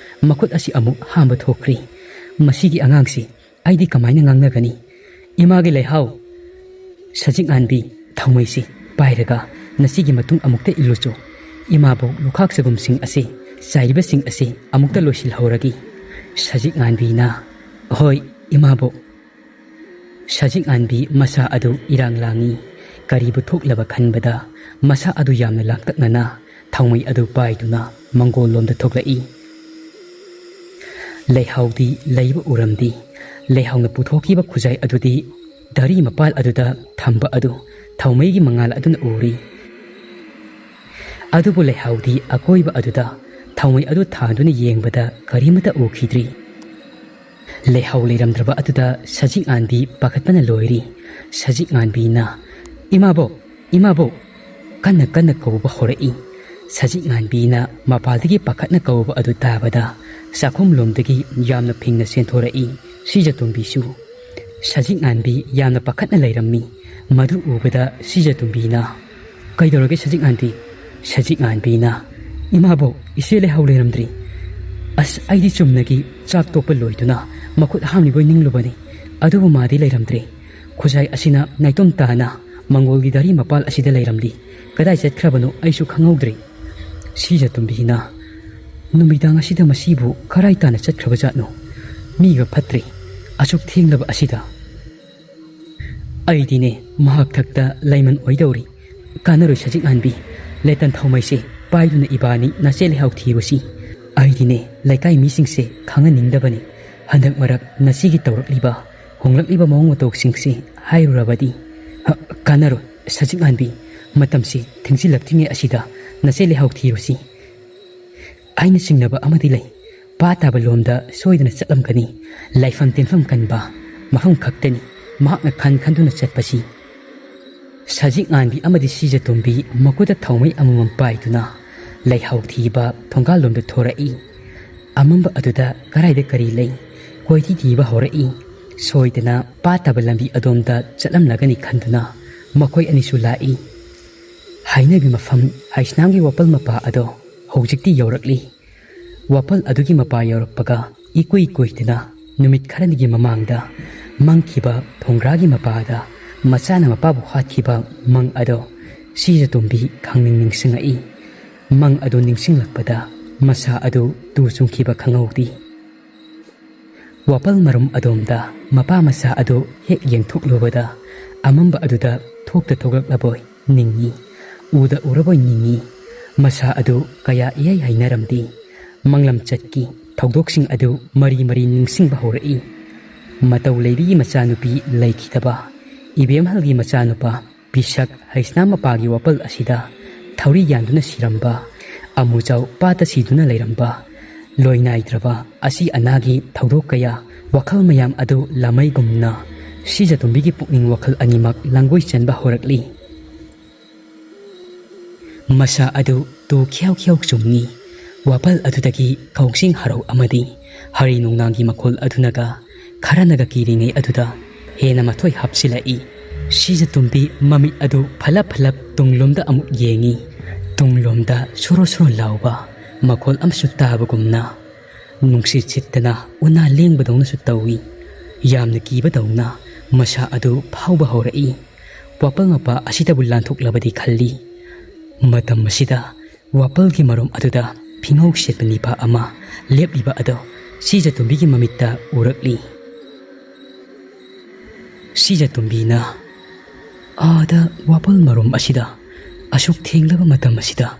ꯃꯈꯨꯠ ꯑꯁꯤ ꯑꯃꯨꯛ ꯍꯥꯝꯕ ꯊꯣꯛꯈ꯭ꯔꯦ꯫ ꯃꯁꯤꯒꯤ ꯑꯉꯥꯡꯁꯤ ꯑꯩꯗꯤ ꯀꯃꯥꯏꯅ ꯉꯥꯡꯅꯒꯅꯤ? ꯏꯃꯥꯒꯤ ꯂꯩꯍꯥꯎ! ꯁꯖꯤꯛ ꯉꯥꯟꯕꯤ, ꯊꯥꯎꯃꯩꯁꯤ ꯄꯥꯏꯔꯒ ꯅꯁꯤꯒꯤ ꯃꯇꯨꯡ ꯑꯃꯨꯛꯇ ꯏꯜꯂꯨꯆꯣ꯫ ꯏꯃꯥꯕꯣꯛ ꯂꯨꯈꯥꯛ ꯆꯒꯨꯝꯁꯤꯡ ꯑꯁꯤ, ꯆꯥꯏꯔꯤꯕꯁꯤꯡ ꯑꯁꯤ ꯑꯃꯨꯛꯇ ꯂꯣꯏꯁꯤꯜꯍꯧꯔꯒꯦ꯫ ꯁꯖꯤꯛ ꯉꯥꯟꯕꯤꯅ, "ꯍꯣꯏ, ꯏꯃꯥꯕꯣꯛ"꯫ ꯁꯖꯤꯛ ꯉꯥꯟꯕꯤ ꯃꯁꯥ ꯑꯗꯨ ꯏꯔꯥꯡ ꯂꯥꯡꯏ꯫ ꯀꯔꯤꯕꯨ ꯊꯣꯛꯂꯕ ꯈꯟꯕꯗ ꯃꯁꯥ ꯑꯗꯨ ꯌꯥꯝꯅ ꯂꯥꯡꯇꯛꯅꯅ ꯊꯥꯎꯃꯩ ꯑꯗꯨ ꯄꯥꯏꯗꯨꯅ ꯃꯪꯒꯣꯜ ꯂꯣꯝꯗ ꯊꯣꯛꯂꯛꯏ꯫ ꯂꯩꯍꯥꯎꯗꯤ ꯂꯩꯕ ꯎꯔꯝꯗꯦ꯫ ꯂꯩꯍꯥꯎꯅ ꯄꯨꯊꯣꯛꯈꯤꯕ ꯈꯨꯖꯥꯏ ꯑꯗꯨꯗꯤ ꯙꯔꯤ ꯃꯄꯥꯜ ꯑꯗꯨꯗ ꯊꯝꯕ ꯑꯗꯨ ꯊꯥꯎꯃꯩꯒꯤ ꯃꯉꯥꯜ ꯑꯗꯨꯅ ꯎꯔꯤ꯫ ꯑꯗꯨꯕꯨ ꯂꯩꯍꯥꯎꯗꯤ ꯑꯀꯣꯏꯕ ꯑꯗꯨꯗ ꯊꯥꯎꯃꯩ ꯑꯗꯨ ꯊꯥꯟꯗꯨꯅ ꯌꯦꯡꯕꯗ ꯀꯔꯤꯃꯠꯇ ꯎꯈꯤꯗ꯭ꯔꯤ꯫ ꯂꯩꯍꯥꯎ ꯂꯩꯔꯝꯗ꯭ꯔꯕ ꯑꯗꯨꯗ ꯁꯖꯤꯛ ꯉꯥꯟꯕꯤ ꯄꯥꯈꯠꯄꯅ ꯂꯣꯏꯔꯤ꯫ ꯁꯖꯤꯛ ꯉꯥꯟꯕꯤꯅ, "ꯏꯃꯥꯕꯣꯛ, ꯏꯃꯥꯕꯣꯛ!" ꯀꯟꯅ ꯀꯟꯅ ꯀꯧꯕ ꯍꯧꯔꯛꯏ꯫ ꯁꯖꯤꯛ ꯉꯥꯟꯕꯤꯅ ꯃꯄꯥꯜꯗꯒꯤ ꯄꯥꯈꯠꯅ ꯀꯧꯕ ꯑꯗꯨ ꯇꯥꯕꯗ ꯆꯥꯛꯈꯨꯝꯂꯣꯝꯗꯒꯤ ꯌꯥꯝꯅ ꯐꯤꯡꯅ ꯆꯦꯟꯊꯣꯔꯛꯏ꯫ ꯁꯤꯖꯇꯣꯝꯕꯤꯁꯨ ꯁꯖꯤꯛ ꯉꯥꯟꯕꯤ ꯌꯥꯝꯅ ꯄꯥꯈꯠꯅ ꯂꯩꯔꯝꯃꯤ꯫ ꯃꯗꯨ ꯎꯕꯗ ꯁꯤꯖꯇꯣꯝꯕꯤꯅ, "ꯀꯩꯗꯧꯔꯒꯦ ꯁꯖꯤꯛ ꯉꯥꯟꯕꯤ?" ꯁꯖꯤꯛ ꯉꯥꯟꯕꯤꯅ, "ꯏꯃꯥꯕꯣꯛ, ꯏꯆꯦ ꯂꯩꯍꯥꯎ ꯂꯩꯔꯝꯗ꯭ꯔꯤ꯫ ꯑꯁ, ꯑꯩꯗꯤ ꯆꯨꯝꯅꯒꯤ ꯆꯥꯛ ꯇꯣꯛꯄ ꯂꯣꯏꯗꯨꯅ ꯃꯈꯨꯠ ꯍꯥꯝꯂꯤꯕꯣꯏ ꯅꯤꯡꯂꯨꯕꯅꯤ, ꯑꯗꯨꯕꯨ ꯃꯥꯗꯤ ꯂꯩꯔꯝꯗ꯭ꯔꯦ꯫ ꯈꯨꯖꯥꯏ ꯑꯁꯤꯅ ꯅꯥꯏꯇꯣꯝ ꯇꯥꯅ ꯃꯪꯒꯣꯜꯒꯤ ꯙꯔꯤ ꯃꯄꯥꯜ ꯑꯁꯤꯗ ꯂꯩꯔꯝꯂꯤ꯫ ꯀꯗꯥꯏ ꯆꯠꯈ꯭ꯔꯕꯅꯣ ꯑꯩꯁꯨ ꯈꯪꯍꯧꯗ꯭ꯔꯦ꯫" ꯁꯤꯖꯇꯣꯝꯕꯤꯅ, "ꯅꯨꯃꯤꯗꯥꯡ ꯑꯁꯤꯗ ꯃꯁꯤꯕꯨ ꯀꯔꯥꯏ ꯇꯥꯅ ꯆꯠꯈ꯭ꯔꯕꯖꯥꯠꯅꯣ? ꯃꯤꯒ ꯐꯠꯇ꯭ꯔꯦ, ꯑꯁꯨꯛ ꯊꯦꯡꯂꯕ ꯑꯁꯤꯗ꯫ ꯑꯩꯗꯤꯅꯦ, ꯃꯍꯥꯛ ꯊꯛꯇ ꯂꯩꯃꯟ ꯑꯣꯏꯗꯧꯔꯤ꯫ ꯀꯥꯟꯅꯔꯣꯏ ꯁꯖꯤꯛ ꯉꯥꯟꯕꯤ, ꯂꯦꯇꯟ ꯊꯥꯎꯃꯩꯁꯦ ꯄꯥꯏꯗꯨꯅ ꯏꯕꯥꯅꯤ ꯅꯆꯦ ꯂꯩꯍꯥꯎ ꯊꯤꯔꯨꯁꯤ꯫ ꯑꯩꯗꯤꯅꯦ, ꯂꯩꯀꯥꯏ ꯃꯤꯁꯤꯡꯁꯦ ꯈꯪꯍꯟꯅꯤꯡꯗꯕꯅꯤ꯫ ꯍꯟꯗꯛ ꯃꯔꯛ ꯅꯆꯦꯒꯤ ꯇꯧꯔꯛꯂꯤꯕ, ꯍꯣꯡꯂꯛꯂꯤꯕ ꯃꯑꯣꯡ ꯃꯇꯧꯁꯤꯡꯁꯦ ꯍꯥꯏꯔꯨꯔꯕꯗꯤ꯫" "ꯍ, ꯀꯥꯟꯅꯔꯣꯏ ꯁꯖꯤꯛ ꯉꯥꯟꯕꯤ, ꯃꯇꯝꯁꯤ ꯊꯦꯡꯖꯤꯜꯂꯛꯇ꯭ꯔꯤꯉꯩ ꯑꯁꯤꯗ ꯅꯆꯦ ꯂꯩꯍꯥꯎ ꯊꯤꯔꯨꯁꯤ꯫ ꯑꯩꯅ ꯆꯤꯡꯅꯕ ꯑꯃꯗꯤ ꯂꯩ꯫ ꯄꯥꯠ ꯇꯥꯕ ꯂꯣꯝꯗ ꯁꯣꯏꯗꯅ ꯆꯠꯂꯝꯒꯅꯤ꯫ ꯂꯥꯏꯐꯝ ꯇꯤꯟꯐꯝ ꯀꯟꯕ ꯃꯐꯝ ꯈꯛꯇꯅꯤ ꯃꯍꯥꯛꯅ ꯈꯟ ꯈꯟꯗꯨꯅ ꯆꯠꯄꯁꯤ꯫" ꯁꯖꯤꯛ ꯉꯥꯟꯕꯤ ꯑꯃꯗꯤ ꯁꯤꯖꯇꯣꯝꯕꯤ ꯃꯈꯨꯠꯇ ꯊꯥꯎꯃꯩ ꯑꯃꯃꯝ ꯄꯥꯏꯗꯨꯅ ꯂꯩꯍꯥꯎ ꯊꯤꯕ ꯊꯣꯡꯒꯥꯜꯂꯣꯝꯗ ꯊꯣꯔꯛꯏ꯫ ꯑꯃꯝꯕ ꯑꯗꯨꯗ ꯀꯗꯥꯏꯗ ꯀꯔꯤ ꯂꯩ? ꯀꯣꯏꯊꯤ ꯊꯤꯕ ꯍꯧꯔꯛꯏ꯫ ꯁꯣꯏꯗꯅ ꯄꯥꯠꯇꯕ ꯂꯝꯕꯤ ꯑꯗꯣꯝꯗ ꯆꯠꯂꯝꯂꯒꯅꯤ ꯈꯟꯗꯨꯅ ꯃꯈꯣꯏ ꯑꯅꯤꯁꯨ ꯂꯥꯛꯏ꯫ ꯍꯥꯏꯅꯕꯤ ꯃꯐꯝ ꯍꯩꯁꯅꯥꯝꯒꯤ ꯋꯥꯄꯜ ꯃꯄꯥ ꯑꯗꯣ ꯍꯧꯖꯤꯛꯇꯤ ꯌꯧꯔꯛꯂꯤ꯫ ꯋꯥꯄꯜ ꯑꯗꯨꯒꯤ ꯃꯄꯥ ꯌꯧꯔꯛꯄꯒ ꯏꯀꯨꯏ ꯀꯨꯏꯗꯅ ꯅꯨꯃꯤꯠ ꯈꯔꯅꯤꯒꯤ ꯃꯃꯥꯡꯗ ꯃꯪꯈꯤꯕ ꯐꯨꯡꯒ꯭ꯔꯥꯒꯤ ꯃꯄꯥꯗ ꯃꯆꯥꯅ ꯃꯄꯥꯕꯨ ꯍꯥꯠꯈꯤꯕ ꯃꯪ ꯑꯗꯣ ꯁꯤꯖꯇꯣꯝꯕꯤ ꯈꯪꯅꯤꯡ ꯅꯤꯡꯁꯤꯡꯉꯛꯏ꯫ ꯃꯪ ꯑꯗꯨ ꯅꯤꯡꯁꯤꯡꯂꯛꯄꯗ ꯃꯁꯥ ꯑꯗꯨ ꯇꯨ ꯆꯨꯡꯈꯤꯕ ꯈꯪꯍꯧꯗꯦ꯫ ꯋꯥꯄꯜ ꯃꯔꯨꯝ ꯑꯗꯣꯝꯗ ꯃꯄꯥ ꯃꯆꯥ ꯑꯗꯨ ꯍꯦꯛ ꯌꯦꯡꯊꯣꯛꯂꯨꯕꯗ ꯑꯃꯝꯕ ꯑꯗꯨꯗ ꯊꯣꯛꯇ ꯊꯣꯛꯂꯛꯂꯕꯣꯏ ꯅꯤꯡꯏ꯫ ꯎꯗ ꯎꯔꯕꯣꯏ ꯅꯤꯡꯏ꯫ ꯃꯁꯥ ꯑꯗꯨ ꯀꯌꯥ ꯏꯍꯩ ꯍꯩꯅꯔꯝꯗꯦ꯫ ꯃꯪꯂꯝꯆꯠꯀꯤ ꯊꯧꯗꯣꯛꯁꯤꯡ ꯑꯗꯨ ꯃꯔꯤ ꯃꯔꯤ ꯅꯤꯡꯁꯤꯡꯕ ꯍꯧꯔꯛꯏ꯫ ꯃꯇꯧ ꯂꯩꯕꯤꯒꯤ ꯃꯆꯥꯅꯨꯄꯤ ꯂꯩꯈꯤꯗꯕ, ꯏꯕꯦꯝꯍꯜꯒꯤ ꯃꯆꯥꯅꯨꯄꯥ ꯄꯤꯁꯛ ꯍꯩꯁꯅꯥ ꯃꯄꯥꯒꯤ ꯋꯥꯄꯜ ꯑꯁꯤꯗ ꯊꯧꯔꯤ ꯌꯥꯟꯗꯨꯅ ꯁꯤꯔꯝꯕ, ꯑꯃꯨꯖꯥꯎ ꯄꯥꯠꯇ ꯁꯤꯗꯨꯅ ꯂꯩꯔꯝꯕ, ꯂꯣꯏ ꯅꯥꯏꯗ꯭ꯔꯕ ꯑꯁꯤ ꯑꯅꯥꯒꯤ ꯊꯧꯗꯣꯛ ꯀꯌꯥ, ꯋꯥꯈꯜ ꯃꯌꯥꯝ ꯑꯗꯨ ꯂꯥꯃꯩꯒꯨꯝꯅ ꯁꯤꯖꯇꯣꯝꯕꯤꯒꯤ ꯄꯨꯛꯅꯤꯡ ꯋꯥꯈꯜ ꯑꯅꯤꯃꯛ ꯂꯥꯡꯒꯣꯏ ꯆꯦꯟꯕ ꯍꯧꯔꯛꯂꯤ꯫ ꯃꯁꯥ ꯑꯗꯨ ꯇꯨ ꯈ꯭ꯌꯥꯎ ꯈ꯭ꯌꯥꯎ ꯆꯨꯡꯉꯤ꯫ ꯋꯥꯄꯜ ꯑꯗꯨꯗꯒꯤ ꯀꯥꯎꯖꯤꯡ ꯍꯔꯥꯎ ꯑꯃꯗꯤ ꯍꯔꯤ ꯅꯣꯡꯅꯥꯡꯒꯤ ꯃꯈꯣꯜ ꯑꯗꯨꯅꯒ ꯈꯔꯅꯒ ꯀꯤꯔꯤꯉꯩ ꯑꯗꯨꯗ ꯍꯦꯟꯅ ꯃꯊꯣꯏ ꯍꯥꯞꯆꯤꯜꯂꯛꯏ꯫ ꯁꯤꯖꯇꯣꯝꯕꯤ ꯃꯃꯤꯠ ꯑꯗꯨ ꯐꯂꯞ ꯐꯂꯞ ꯇꯨꯡꯂꯣꯝꯗ ꯑꯃꯨꯛ ꯌꯦꯡꯉꯤ꯫ ꯇꯨꯡꯂꯣꯝꯗ ꯁꯣꯔꯣ ꯁꯣꯔꯣ ꯂꯥꯎꯕ ꯃꯈꯣꯜ ꯑꯃꯁꯨ ꯇꯥꯕꯒꯨꯝꯅ ꯅꯨꯡꯁꯤꯠ ꯁꯤꯠꯇꯅ ꯎꯅꯥ ꯂꯦꯡꯕꯗꯧꯅꯁꯨ ꯇꯧꯏ꯫ ꯌꯥꯝꯅ ꯀꯤꯕꯗꯧꯅ ꯃꯁꯥ ꯑꯗꯨ ꯐꯥꯎꯕ ꯍꯧꯔꯛꯏ꯫ ꯋꯥꯄꯜ ꯃꯄꯥ ꯑꯁꯤꯗꯕꯨ ꯂꯥꯟꯊꯣꯛꯂꯕꯗꯤ ꯈꯜꯂꯤ꯫ ꯃꯇꯝ ꯑꯁꯤꯗ ꯋꯥꯄꯜꯒꯤ ꯃꯔꯨꯝ ꯑꯗꯨꯗ ꯐꯤꯉꯧ ꯁꯦꯠꯄ ꯅꯤꯄꯥ ꯑꯃ ꯂꯦꯞꯂꯤꯕ ꯑꯗꯨ ꯁꯤꯖꯇꯣꯝꯕꯤꯒꯤ ꯃꯃꯤꯠꯇ ꯎꯔꯛꯂꯤ꯫ ꯁꯤꯖꯇꯣꯝꯕꯤꯅ ꯑꯥꯗ ꯋꯥꯄꯜ ꯃꯔꯨꯝ ꯑꯁꯤꯗ ꯑꯁꯨꯛ ꯊꯦꯡꯂꯕ ꯃꯇꯝ ꯑꯁꯤꯗ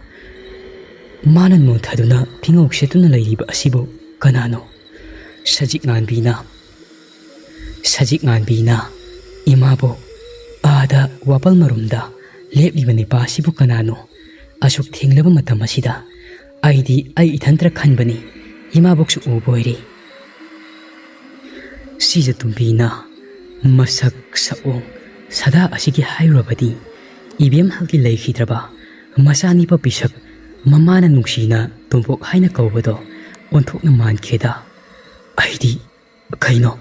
ꯃꯥꯅ ꯅꯣꯟꯊꯗꯨꯅ ꯐꯤꯉꯧ ꯁꯦꯠꯇꯨꯅ ꯂꯩꯔꯤꯕ ꯑꯁꯤꯕꯨ ꯀꯅꯥꯅꯣ? ꯁꯖꯤꯛ ꯉꯥꯟꯕꯤꯅ, ꯁꯖꯤꯛ ꯉꯥꯟꯕꯤꯅ, "ꯏꯃꯥꯕꯣꯛ, ꯑꯥꯗ ꯋꯥꯄꯜ ꯃꯔꯨꯝꯗ ꯂꯦꯞꯂꯤꯕ ꯅꯤꯄꯥ ꯑꯁꯤꯕꯨ ꯀꯅꯥꯅꯣ? ꯑꯁꯨꯛ ꯊꯦꯡꯂꯕ ꯃꯇꯝ ꯑꯁꯤꯗ ꯑꯩꯗꯤ ꯑꯩ ꯏꯊꯟꯇ ꯈꯟꯕꯅꯤ, ꯏꯃꯥꯕꯣꯛꯁꯨ ꯎꯕ ꯑꯣꯏꯔꯦ꯫" ꯁꯤꯖꯇꯣꯝꯕꯤꯅ ꯃꯁꯛ ꯁꯛꯑꯣꯡ ꯁꯥꯗꯥ ꯑꯁꯤꯒꯤ ꯍꯥꯏꯔꯨꯔꯕꯗꯤ ꯏꯕꯦꯝꯍꯜꯒꯤ ꯂꯩꯈꯤꯗ꯭ꯔꯕ ꯃꯆꯥꯅꯤꯄꯥ ꯄꯤꯁꯛ ꯃꯃꯥꯅ ꯅꯨꯡꯁꯤꯅ ꯇꯣꯝꯄꯣꯛ ꯍꯥꯏꯅ ꯀꯧꯕꯗꯣ ꯑꯣꯟꯊꯣꯛꯅ ꯃꯥꯟꯈꯤꯗ꯫ ꯑꯩꯗꯤ, "ꯀꯩꯅꯣ?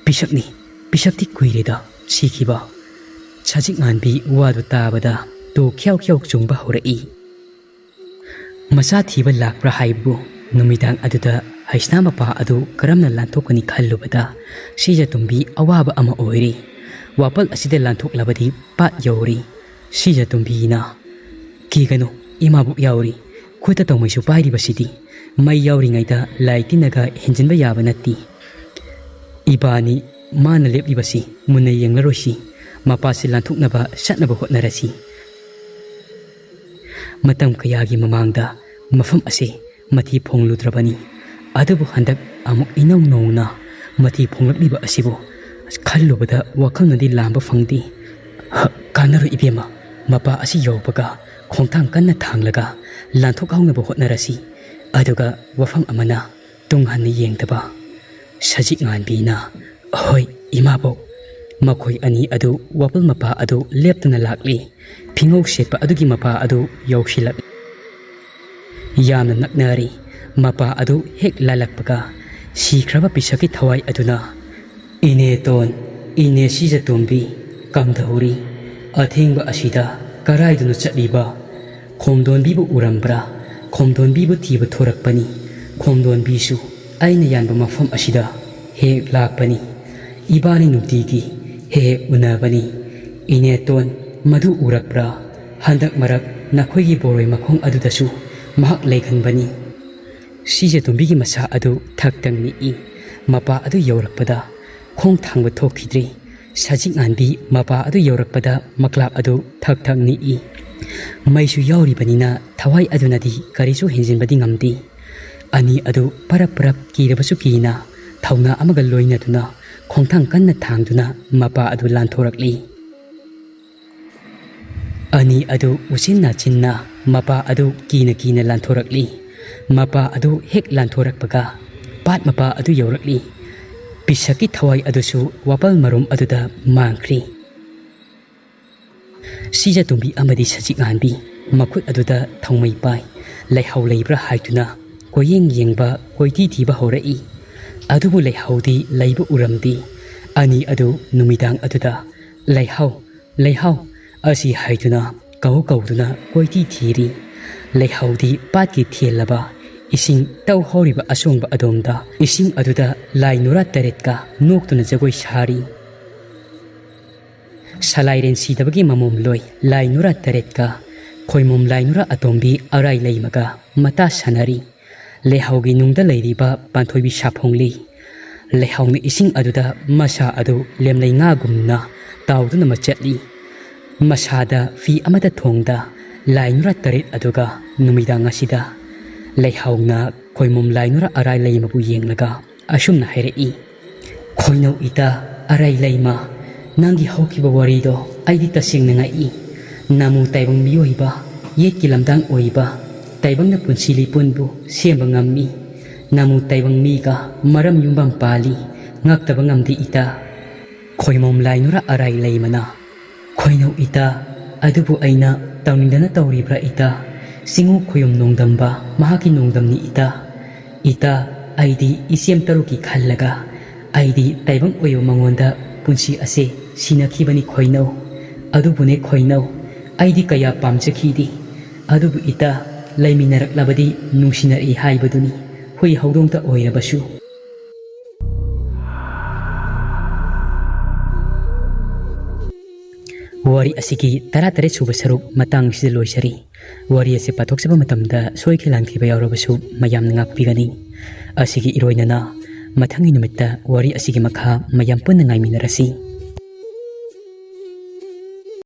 ꯄꯤꯁꯛꯅꯤ, ꯄꯤꯁꯛꯇꯤ ꯀꯨꯏꯔꯦꯗ ꯁꯤꯈꯤꯕ꯫" ꯁꯖꯤꯛ ꯉꯥꯟꯕꯤ ꯋꯥꯗꯨ ꯇꯥꯕꯗ ꯇꯨ ꯈ꯭ꯌꯥꯎ ꯈ꯭ꯌꯥꯎ ꯆꯨꯡꯕ ꯍꯧꯔꯛꯏ꯫ ꯃꯆꯥ ꯊꯤꯕ ꯂꯥꯛꯄ꯭ꯔꯥ ꯍꯥꯏꯕꯕꯨ, ꯅꯨꯃꯤꯗꯥꯡ ꯑꯗꯨꯗ ꯍꯩꯁꯅꯥ ꯃꯄꯥ ꯑꯗꯨ ꯀꯔꯝꯅ ꯂꯥꯟꯊꯣꯛꯀꯅꯤ ꯈꯜꯂꯨꯕꯗ ꯁꯤꯖ ꯇꯨꯝꯕꯤ ꯑꯋꯥꯕ ꯑꯃ ꯑꯣꯏꯔꯤ꯫ ꯋꯥꯄꯜ ꯑꯁꯤꯗ ꯂꯥꯟꯊꯣꯛꯂꯕꯗꯤ ꯄꯥꯠ ꯌꯧꯔꯤ꯫ ꯁꯤꯖ ꯇꯨꯝꯕꯤꯅ, "ꯀꯤꯒꯅꯨ, ꯏꯃꯥꯕꯣꯛ ꯌꯥꯎꯔꯤ꯫ ꯈꯨꯠꯇ ꯇꯧꯃꯩꯁꯨ ꯄꯥꯏꯔꯤꯕꯁꯤꯗꯤ꯫ ꯃꯩ ꯌꯥꯎꯔꯤꯉꯩꯗ ꯂꯥꯏ ꯇꯤꯟꯅꯒ ꯍꯦꯟꯖꯤꯟꯕ ꯌꯥꯕ ꯅꯠꯇꯦ꯫ ꯏꯕꯥꯅꯤ ꯃꯥꯅ ꯂꯦꯞꯂꯤꯕꯁꯤ ꯃꯨꯟꯅ ꯌꯦꯡꯂꯔꯣꯏꯁꯤ꯫ ꯃꯄꯥꯁꯤ ꯂꯥꯟꯊꯣꯛꯅꯕ ꯁꯠꯅꯕ ꯍꯣꯠꯅꯔꯁꯤ꯫ ꯃꯇꯝ ꯀꯌꯥꯒꯤ ꯃꯃꯥꯡꯗ ꯃꯐꯝ ꯑꯁꯤ ꯃꯊꯤ ꯐꯣꯡꯂꯨꯗ꯭ꯔꯕꯅꯤ꯫ ꯑꯗꯨꯕꯨ ꯍꯟꯗꯛ ꯑꯃꯨꯛ ꯏꯅꯧ ꯅꯧꯅ ꯃꯊꯤ ꯐꯣꯡꯂꯛꯂꯤꯕ ꯑꯁꯤꯕꯨ ꯈꯜꯂꯨꯕꯗ ꯋꯥꯈꯜꯅꯗꯤ ꯂꯥꯝꯕ ꯐꯪꯗꯦ꯫ ꯍ, ꯀꯥꯟꯅꯔꯣꯏ ꯏꯕꯦꯝꯃ, ꯃꯄꯥ ꯑꯁꯤ ꯌꯧꯕꯒ ꯈꯣꯡꯊꯥꯡ ꯀꯟꯅ ꯊꯥꯡꯂꯒ ꯂꯥꯟꯊꯣꯛꯍꯧꯅꯕ ꯍꯣꯠꯅꯔꯁꯤ꯫ ꯑꯗꯨꯒ ꯋꯥꯐꯝ ꯑꯃꯅ, ꯇꯨꯡ ꯍꯟꯅ ꯌꯦꯡꯗꯕ ꯁꯖꯤꯛ ꯉꯥꯟꯕꯤꯅ, "ꯍꯣꯏ, ꯏꯃꯥꯕꯣꯛ꯫" ꯃꯈꯣꯏ ꯑꯅꯤ ꯑꯗꯨ ꯋꯥꯄꯜ ꯃꯄꯥ ꯑꯗꯨ ꯂꯦꯞꯇꯅ ꯂꯥꯛꯂꯤ꯫ ꯐꯤꯉꯧ ꯁꯦꯠꯄ ꯑꯗꯨꯒꯤ ꯃꯄꯥ ꯑꯗꯨ ꯌꯧꯁꯤꯜꯂꯛꯂꯤ꯫ ꯌꯥꯝꯅ ꯅꯛꯅꯔꯤ꯫ ꯃꯄꯥ ꯑꯗꯨ ꯍꯦꯛ ꯂꯥꯜꯂꯛꯄꯒ ꯁꯤꯈ꯭ꯔꯕ ꯄꯤꯁꯛꯀꯤ ꯊꯋꯥꯏ ꯑꯗꯨꯅ, "ꯏꯅꯦꯇꯣꯟ, ꯏꯅꯦ ꯁꯤꯖꯇꯣꯝꯕꯤ, ꯀꯝꯗꯧꯔꯤ? ꯑꯊꯦꯡꯕ ꯑꯁꯤꯗ ꯀꯔꯥꯏꯗꯅꯣ ꯆꯠꯂꯤꯕ? ꯈꯣꯝꯗꯣꯟꯕꯤꯕꯨ ꯎꯔꯝꯕ꯭ꯔꯥ? ꯈꯣꯝꯗꯣꯟꯕꯤꯕꯨ ꯊꯤꯕ ꯊꯣꯔꯛꯄꯅꯤ꯫ ꯈꯣꯝꯗꯣꯟꯕꯤꯁꯨ ꯑꯩꯅ ꯌꯥꯟꯕ ꯃꯐꯝ ꯑꯁꯤꯗ ꯍꯦꯛ ꯂꯥꯛꯄꯅꯤ꯫ ꯏꯕꯥꯅꯤ ꯅꯨꯡꯇꯤꯒꯤ ꯍꯦꯛ ꯍꯦꯛ ꯎꯅꯕꯅꯤ꯫ ꯏꯅꯦꯇꯣꯟ, ꯃꯗꯨ ꯎꯔꯛꯄ꯭ꯔꯥ? ꯍꯟꯗꯛ ꯃꯔꯛ ꯅꯈꯣꯏꯒꯤ ꯕꯣꯔꯣꯏ ꯃꯈꯣꯡ ꯑꯗꯨꯗꯁꯨ ꯃꯍꯥꯛ ꯂꯩꯒꯟꯕꯅꯤ꯫" ꯁꯤꯖꯇꯣꯝꯕꯤꯒꯤ ꯃꯁꯥ ꯑꯗꯨ ꯊꯛ ꯊꯛ ꯅꯤꯛꯏ꯫ ꯃꯄꯥ ꯑꯗꯨ ꯌꯧꯔꯛꯄꯗ ꯈꯣꯡ ꯊꯥꯡꯕ ꯊꯣꯛꯈꯤꯗ꯭ꯔꯤ꯫ ꯁꯖꯤꯛ ꯉꯥꯟꯕꯤ ꯃꯄꯥ ꯑꯗꯨ ꯌꯧꯔꯛꯄꯗ ꯃꯀ꯭ꯂꯥꯞ ꯑꯗꯨ ꯊꯛ ꯊꯛ ꯅꯤꯛꯏ꯫ ꯃꯩꯁꯨ ꯌꯥꯎꯔꯤꯕꯅꯤꯅ ꯊꯋꯥꯏ ꯑꯗꯨꯅꯗꯤ ꯀꯔꯤꯁꯨ ꯍꯦꯟꯖꯤꯟꯕꯗꯤ ꯉꯝꯗꯦ꯫ ꯑꯅꯤ ꯑꯗꯨ ꯄꯔꯞ ꯄꯔꯞ ꯀꯤꯔꯕꯁꯨ ꯀꯤꯅ ꯊꯧꯅꯥ ꯑꯃꯒ ꯂꯣꯏꯅꯗꯨꯅ ꯈꯣꯡꯊꯥꯡ ꯀꯟꯅ ꯊꯥꯡꯗꯨꯅ ꯃꯄꯥ ꯑꯗꯨ ꯂꯥꯟꯊꯣꯔꯛꯂꯤ꯫ ꯑꯅꯤ ꯑꯗꯨ ꯎꯆꯤꯟ ꯅꯥꯆꯤꯟꯅ ꯃꯄꯥ ꯑꯗꯨ ꯀꯤꯅ ꯀꯤꯅ ꯂꯥꯟꯊꯣꯔꯛꯂꯤ꯫ ꯃꯄꯥ ꯑꯗꯨ ꯍꯦꯛ ꯂꯥꯟꯊꯣꯔꯛꯄꯒ ꯄꯥꯠ ꯃꯄꯥ ꯑꯗꯨ ꯌꯧꯔꯛꯂꯤ꯫ ꯄꯤꯁꯛꯀꯤ ꯊꯋꯥꯏ ꯑꯗꯨꯁꯨ ꯋꯥꯄꯜ ꯃꯔꯨꯝ ꯑꯗꯨꯗ ꯃꯥꯡꯈ꯭ꯔꯤ꯫ ꯁꯤꯖꯇꯣꯝꯕꯤ ꯑꯃꯗꯤ ꯁꯖꯤꯛ ꯉꯥꯟꯕꯤ ꯃꯈꯨꯠ ꯑꯗꯨꯗ ꯊꯧꯃꯩ ꯄꯥꯏ꯫ ꯂꯩꯍꯥꯎ ꯂꯩꯕ꯭ꯔꯥ ꯍꯥꯏꯗꯨꯅ ꯀꯣꯏꯌꯦꯡ ꯌꯦꯡꯕ, ꯀꯣꯏꯊꯤ ꯊꯤꯕ ꯍꯧꯔꯛꯏ꯫ ꯑꯗꯨꯕꯨ ꯂꯩꯍꯥꯎꯗꯤ ꯂꯩꯕ ꯎꯔꯝꯗꯦ꯫ ꯑꯅꯤ ꯑꯗꯨ ꯅꯨꯃꯤꯗꯥꯡ ꯑꯗꯨꯗ "ꯂꯩꯍꯥꯎ, ꯂꯩꯍꯥꯎ" ꯑꯁꯤ ꯍꯥꯏꯗꯨꯅ ꯀꯧ ꯀꯧꯗꯨꯅ ꯀꯣꯏꯊꯤ ꯊꯤꯔꯤ꯫ ꯂꯩꯍꯥꯎꯗꯤ ꯄꯥꯠꯀꯤ ꯊꯦꯜꯂꯕ ꯏꯁꯤꯡ ꯇꯧ ꯍꯧꯔꯤꯕ ꯑꯁꯣꯡꯕ ꯑꯗꯣꯝꯗ, ꯏꯁꯤꯡ ꯑꯗꯨꯗ ꯂꯥꯏ ꯅꯨꯔꯥ ꯇꯔꯦꯠꯀ ꯅꯣꯛꯇꯨꯅ ꯖꯒꯣꯏ ꯁꯥꯔꯤ꯫ ꯁꯂꯥꯏꯔꯦꯟ ꯁꯤꯗꯕꯒꯤ ꯃꯃꯣꯝ ꯂꯣꯏ ꯂꯥꯏ ꯅꯨꯔꯥ ꯇꯔꯦꯠꯀ ꯈꯣꯏꯃꯣꯝ ꯂꯥꯏ ꯅꯨꯔꯥ ꯑꯇꯣꯝꯕꯤ ꯑꯔꯥꯏ ꯂꯩꯃꯒ ꯃꯇꯥ ꯁꯥꯟꯅꯔꯤ꯫ ꯂꯩꯍꯥꯎꯒꯤ ꯅꯨꯡꯗ ꯂꯩꯔꯤꯕ ꯄꯥꯟꯊꯣꯏꯕꯤ ꯁꯥꯐꯣꯡꯂꯤ꯫ ꯂꯩꯍꯥꯎꯅ ꯏꯁꯤꯡ ꯑꯗꯨꯗ ꯃꯁꯥ ꯑꯗꯨ ꯂꯦꯝꯂꯩ ꯉꯥꯒꯨꯝꯅ ꯇꯥꯎꯗꯨꯅ ꯃꯆꯠꯂꯤ꯫ ꯃꯁꯥꯗ ꯐꯤ ꯑꯃꯗ ꯊꯣꯡꯗ ꯂꯥꯏ ꯅꯨꯔꯥ ꯇꯔꯦꯠ ꯑꯗꯨꯒ ꯅꯨꯃꯤꯗꯥꯡ ꯑꯁꯤꯗ ꯂꯩꯍꯥꯎꯅ ꯈꯣꯏꯃꯣꯝ ꯂꯥꯏ ꯅꯨꯔꯥ ꯑꯔꯥꯏ ꯂꯩꯃꯕꯨ ꯌꯦꯡꯂꯒ ꯑꯁꯨꯝꯅ ꯍꯥꯏꯔꯛꯏ, "ꯈꯣꯏꯅꯧ ꯏꯇꯥ ꯑꯔꯥꯏ ꯂꯩꯃ, ꯅꯪꯒꯤ ꯍꯧꯈꯤꯕ ꯋꯥꯔꯤꯗꯣ ꯑꯩꯗꯤ ꯇꯁꯦꯡꯅ ꯉꯛꯏ꯫ ꯅꯥꯃꯨ ꯇꯥꯏꯕꯪ ꯃꯤꯑꯣꯏꯕ, ꯌꯦꯠꯀꯤ ꯂꯝꯗꯥꯡ ꯑꯣꯏꯕ, ꯇꯥꯏꯕꯪꯅ ꯄꯨꯟꯁꯤ ꯂꯤꯄꯨꯟꯕꯨ ꯁꯦꯝꯕ ꯉꯝꯃꯤ꯫ ꯅꯥꯃꯨ ꯇꯥꯏꯕꯪ ꯃꯤꯒ ꯃꯔꯝ ꯌꯨꯝꯕꯝ ꯄꯥꯜꯂꯤ, ꯉꯛꯇꯕ ꯉꯝꯗꯦ ꯏꯇꯥ"꯫ ꯈꯣꯏꯃꯣꯝ ꯂꯥꯏ ꯅꯨꯔꯥ ꯑꯔꯥꯏ ꯂꯩꯃꯅ, "ꯈꯣꯏꯅꯧ ꯏꯇꯥ, ꯑꯗꯨꯕꯨ ꯑꯩꯅ ꯇꯧꯅꯤꯡꯗꯅ ꯇꯧꯔꯤꯕ꯭ꯔꯥ ꯏꯇꯥ? ꯆꯤꯡꯉꯨ ꯈꯣꯌꯨꯝ ꯅꯣꯡꯗꯝꯕ ꯃꯍꯥꯛꯀꯤ ꯅꯣꯡꯗꯝꯅꯤ ꯏꯇꯥ꯫ ꯏꯇꯥ, ꯑꯩꯗꯤ ꯏꯆꯦꯝ ꯇꯔꯨꯛꯀꯤ ꯈꯜꯂꯒ ꯑꯩꯗꯤ ꯇꯥꯏꯕꯪ ꯑꯣꯏꯕ ꯃꯉꯣꯟꯗ ꯄꯨꯟꯁꯤ ꯑꯁꯦ ꯁꯤꯟꯅꯈꯤꯕꯅꯤ ꯈꯣꯏꯅꯧ꯫ ꯑꯗꯨꯕꯨꯅꯦ ꯈꯣꯏꯅꯧ, ꯑꯩꯗꯤ ꯀꯌꯥ ꯄꯥꯝꯖꯈꯤꯗꯦ꯫ ꯑꯗꯨꯕꯨ ꯏꯇꯥ, ꯂꯩꯃꯤꯟꯅꯔꯛꯂꯕꯗꯤ ꯅꯨꯡꯁꯤꯅꯔꯛꯏ ꯍꯥꯏꯕꯗꯨꯅꯤ, ꯍꯨꯏ ꯍꯧꯗꯣꯡꯇ ꯑꯣꯏꯔꯕꯁꯨ"꯫ ꯋꯥꯔꯤ ꯑꯁꯤꯒꯤ ꯇꯔꯥꯇꯔꯦꯠ ꯁꯨꯕ ꯁꯔꯨꯛ ꯃꯇꯥꯡ ꯑꯁꯤꯗ ꯂꯣꯏꯖꯔꯤ꯫ ꯋꯥꯔꯤ ꯑꯁꯤ ꯄꯥꯊꯣꯛꯆꯕ ꯃꯇꯝꯗ ꯁꯣꯏꯈꯤꯕ ꯂꯥꯟꯈꯤꯕ ꯌꯥꯎꯔꯕꯁꯨ ꯃꯌꯥꯝꯅ ꯉꯥꯛꯄꯤꯒꯅꯤ꯫ ꯑꯁꯤꯒꯤ ꯏꯔꯣꯏꯅꯅ ꯃꯊꯪꯒꯤ ꯅꯨꯃꯤꯠꯇ ꯋꯥꯔꯤ ꯑꯁꯤꯒꯤ ꯃꯈꯥ ꯃꯌꯥꯝ ꯄꯨꯟꯅ ꯉꯥꯏꯃꯤꯟꯅꯔꯁꯤ꯫